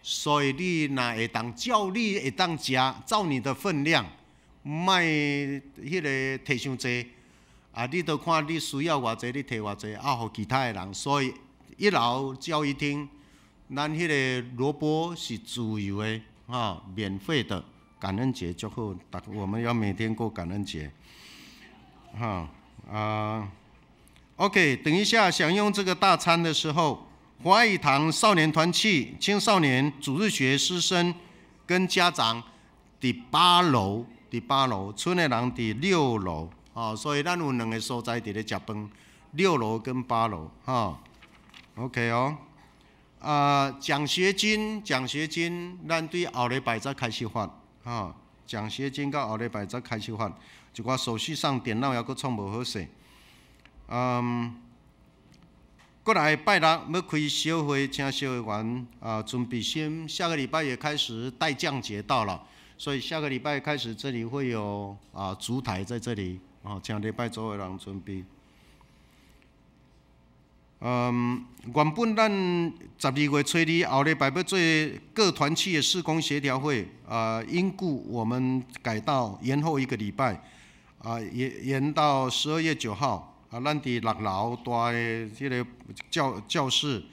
所以你若會當照你會當食，照你的分量，莫彼個提傷濟。啊！你都看你需要偌濟，你提偌濟，啊，予其他的人。所以一樓交誼廳，咱彼个蘿蔔是自由的，哈，免費的。感恩節祝好，我們要每天過感恩節，哈啊。OK，等一下享用這個大餐的時候，華語堂少年團契、青少年主日學師生跟家長佇八樓，佇八樓，賰的人佇六樓。哦，所以咱有兩个所在佇咧食飯，六樓跟八樓，哈，OK 哦。啊，獎學金，獎學金，咱對後禮拜才開始發，哈，獎學金到後禮拜才開始發，一寡手續上電腦猶閣創無好勢。嗯，過來拜六欲開小會，請小會員啊準備先，下個禮拜也開始待降節到了，所以下個禮拜開始這裡會有啊燭台在這裡。哦，請禮拜組的人準備。嗯，原本咱12月初2後禮拜欲做各團契的事工協調會，啊，因故我們改到延後一個禮拜，啊，延到12月9號，啊，咱佇六樓大的這个教室，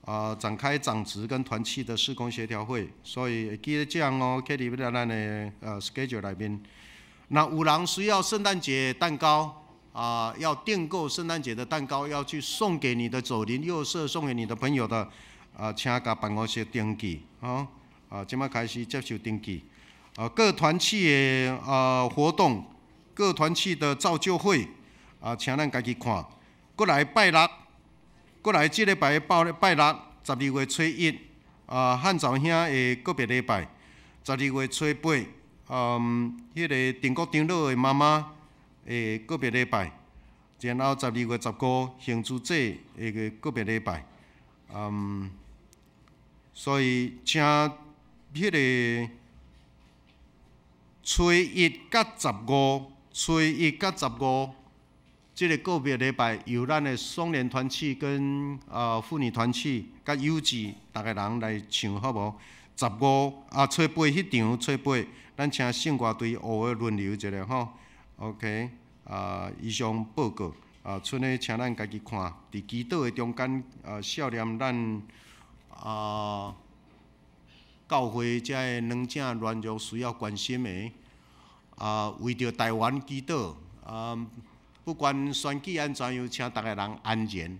啊，展開長執跟團契的事工協調會，所以會記得這樣哦，刻佇咱的schedule 內面。那有人需要聖誕節蛋糕啊，要訂購聖誕節的蛋糕，要去送給你的左鄰右舍，送給你的朋友的，啊，請共辦公室登記，吼，啊，這擺開始接受登記。啊，各團契的啊活動，各團契的造就會，啊，請咱家己看。過來拜六，過來這禮拜拜拜六，12月初1，啊，漢藻兄的告別禮拜，12月初8。嗯，彼个鄭國長老的媽媽的告別禮拜，然後12月15行主祭的个告別禮拜，嗯，所以請彼个初一佮十五，初一佮十五，這个告別禮拜由咱的少年團契跟啊婦女團契佮幼稚逐个人來唱好無？十五啊，初八彼場初八，咱請聖歌隊學的輪流一下吼。OK，啊，以上報告啊，賰的請咱家己看，佇祈禱的中間啊，數念咱啊教會遮个軟正軟弱需要關心的啊，為著台灣祈禱啊，不管選舉按怎樣，請逐个人安然。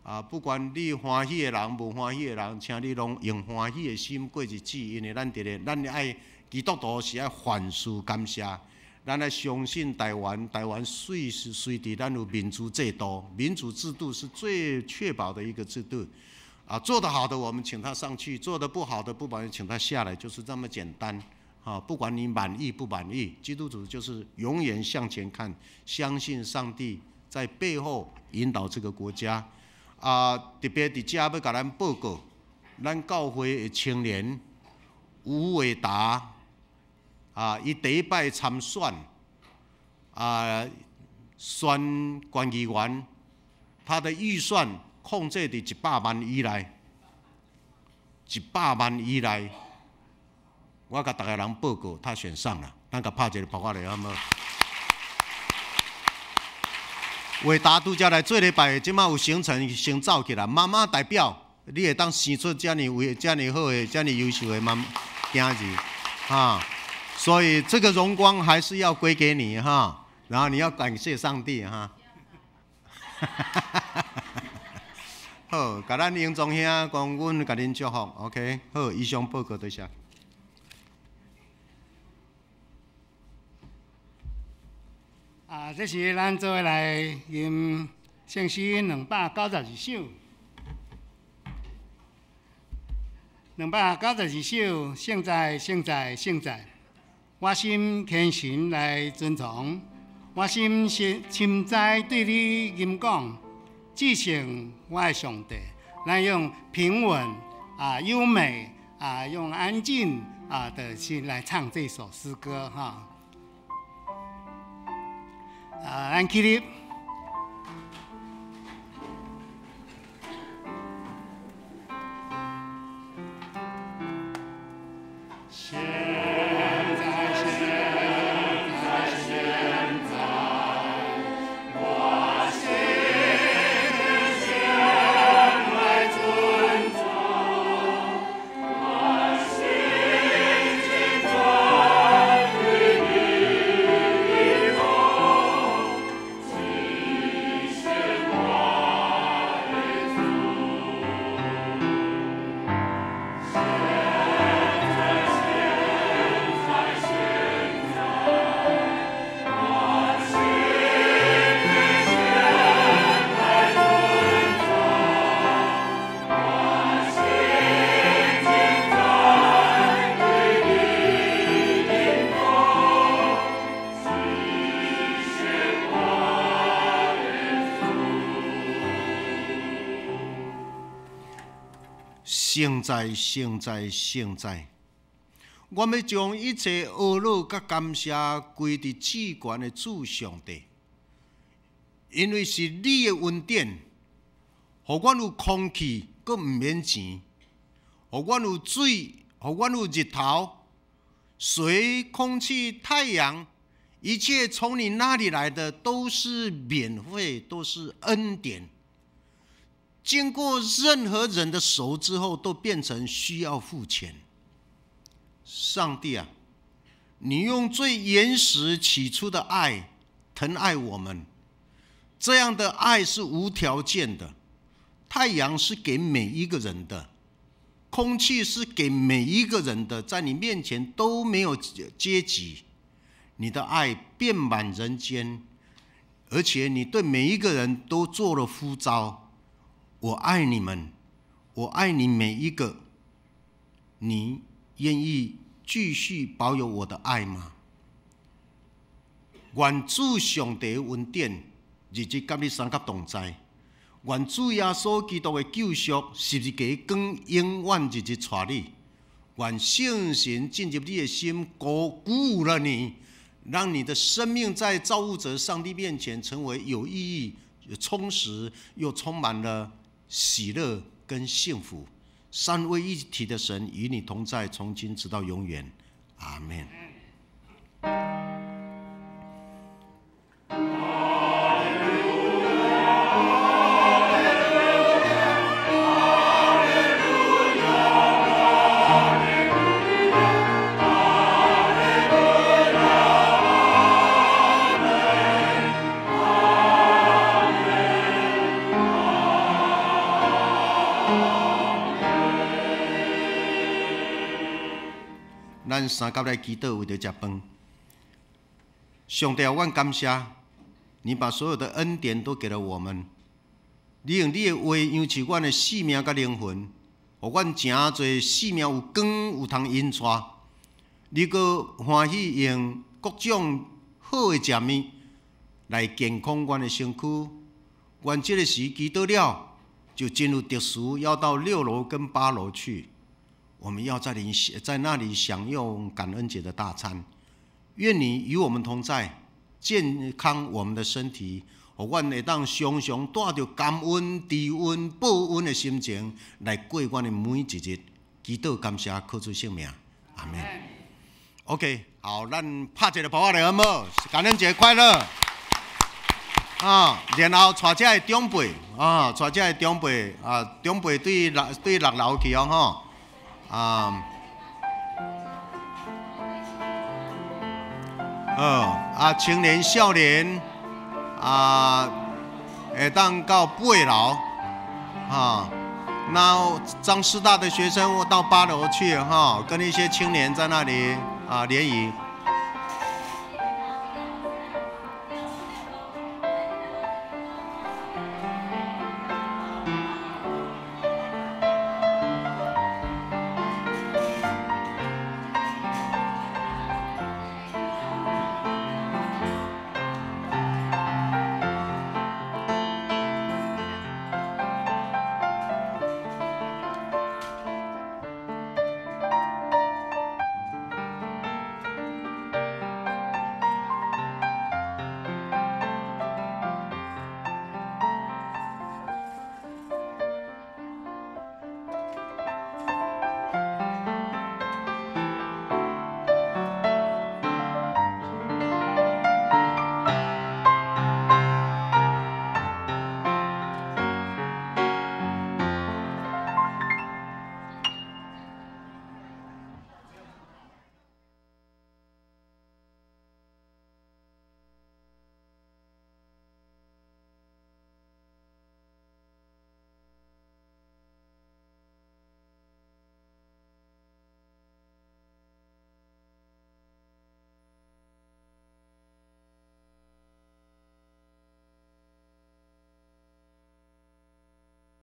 啊，不管你歡喜的人，無歡喜的人，請你攏用歡喜的心過日子，因為咱佇咧，咱愛基督徒是愛凡事感謝，咱來相信台灣，台灣隨時隨地咱有民主制度，民主制度是最確保的一個制度。啊，做得好的我們請他上去，做得不好的不管請他下來，就是這麼簡單。啊，不管你滿意不滿意，基督徒就是永遠向前看，相信上帝在背後引導這個國家。啊，特別佇遮欲共咱報告，咱教會的青年吳偉達。啊！伊第一擺參選，啊，選縣議員，他的預算控制佇100萬以內，100萬以內，我共逐家人報告，他選上了，咱共拍一个拍仔咧，好無？偉達拄才來做禮拜，這馬有行程先走去啦。媽媽代表，你會當生出遮爾偉、遮爾好的、遮爾優秀的媽囝兒，哈。所以這個榮光還是要歸給你哈，然後你要感謝上帝哈。好，共咱英宗兄講，阮共恁祝福，OK。好，以上報告多謝。啊，這時咱做伙來吟聖詩292首，292首，聖哉，聖哉，聖哉。我心虔誠來尊崇，我心深知對你吟講，至聖我的上帝。咱用平穩啊、優美啊、用安靜啊的心來唱這首詩歌哈。啊，咱起立。聖哉，聖哉，聖哉！我欲將一切呵咾佮感謝歸佇至懸的主上帝，因為是你的恩典，予阮有空氣，閣毋免錢；予阮有水，予阮有日頭、水、空氣、太陽，一切從你那裡來的都是免費，都是恩典。經過任何人的手之後，都變成需要付錢。上帝啊，你用最原始起初的愛疼愛我們，這樣的愛是無條件的。太陽是給每一個人的，空氣是給每一個人的，在你面前都沒有階級。你的愛遍滿人間，而且你對每一個人都做了呼召。我愛你們，我愛你每一個。你願意繼續保有我的愛嗎？願主上帝的恩典日日佮你相佮同在。願主耶穌基督的救贖十字架光永遠日日帶你。願聖神進入你的心，鼓舞了你，讓你的生命在造物者上帝面前成為有意義、充實又充滿了喜樂跟幸福。三位一體的神與你同在，從今直到永遠。阿們。咱三甲來祈禱，為著食飯。上帝，阮感謝你把所有的恩典都給了我們。你用你的話養飼阮的性命佮靈魂，予阮誠濟性命有光有通引帶。你閣歡喜用各種好的食物來健康阮的身軀。阮這个時祈禱了，就進入特殊，要到6樓跟8樓去。我們要在那裡享用感恩節的大餐。願你與我們同在，健康我們的身體，予阮會當常常帶著感恩、知恩、報恩的心情來過阮的每一日。祈禱感謝，靠主聖名，阿門。OK，好，咱拍一個噗仔咧，好無？感恩節快樂！啊，然後帶遮的長輩啊，帶遮的長輩啊，長輩對6樓去哦，吼啊。哦，啊，青年、少年啊，會當到8樓，啊，那張師大的學生我到8樓去哈，跟一些青年在那裡啊聯誼。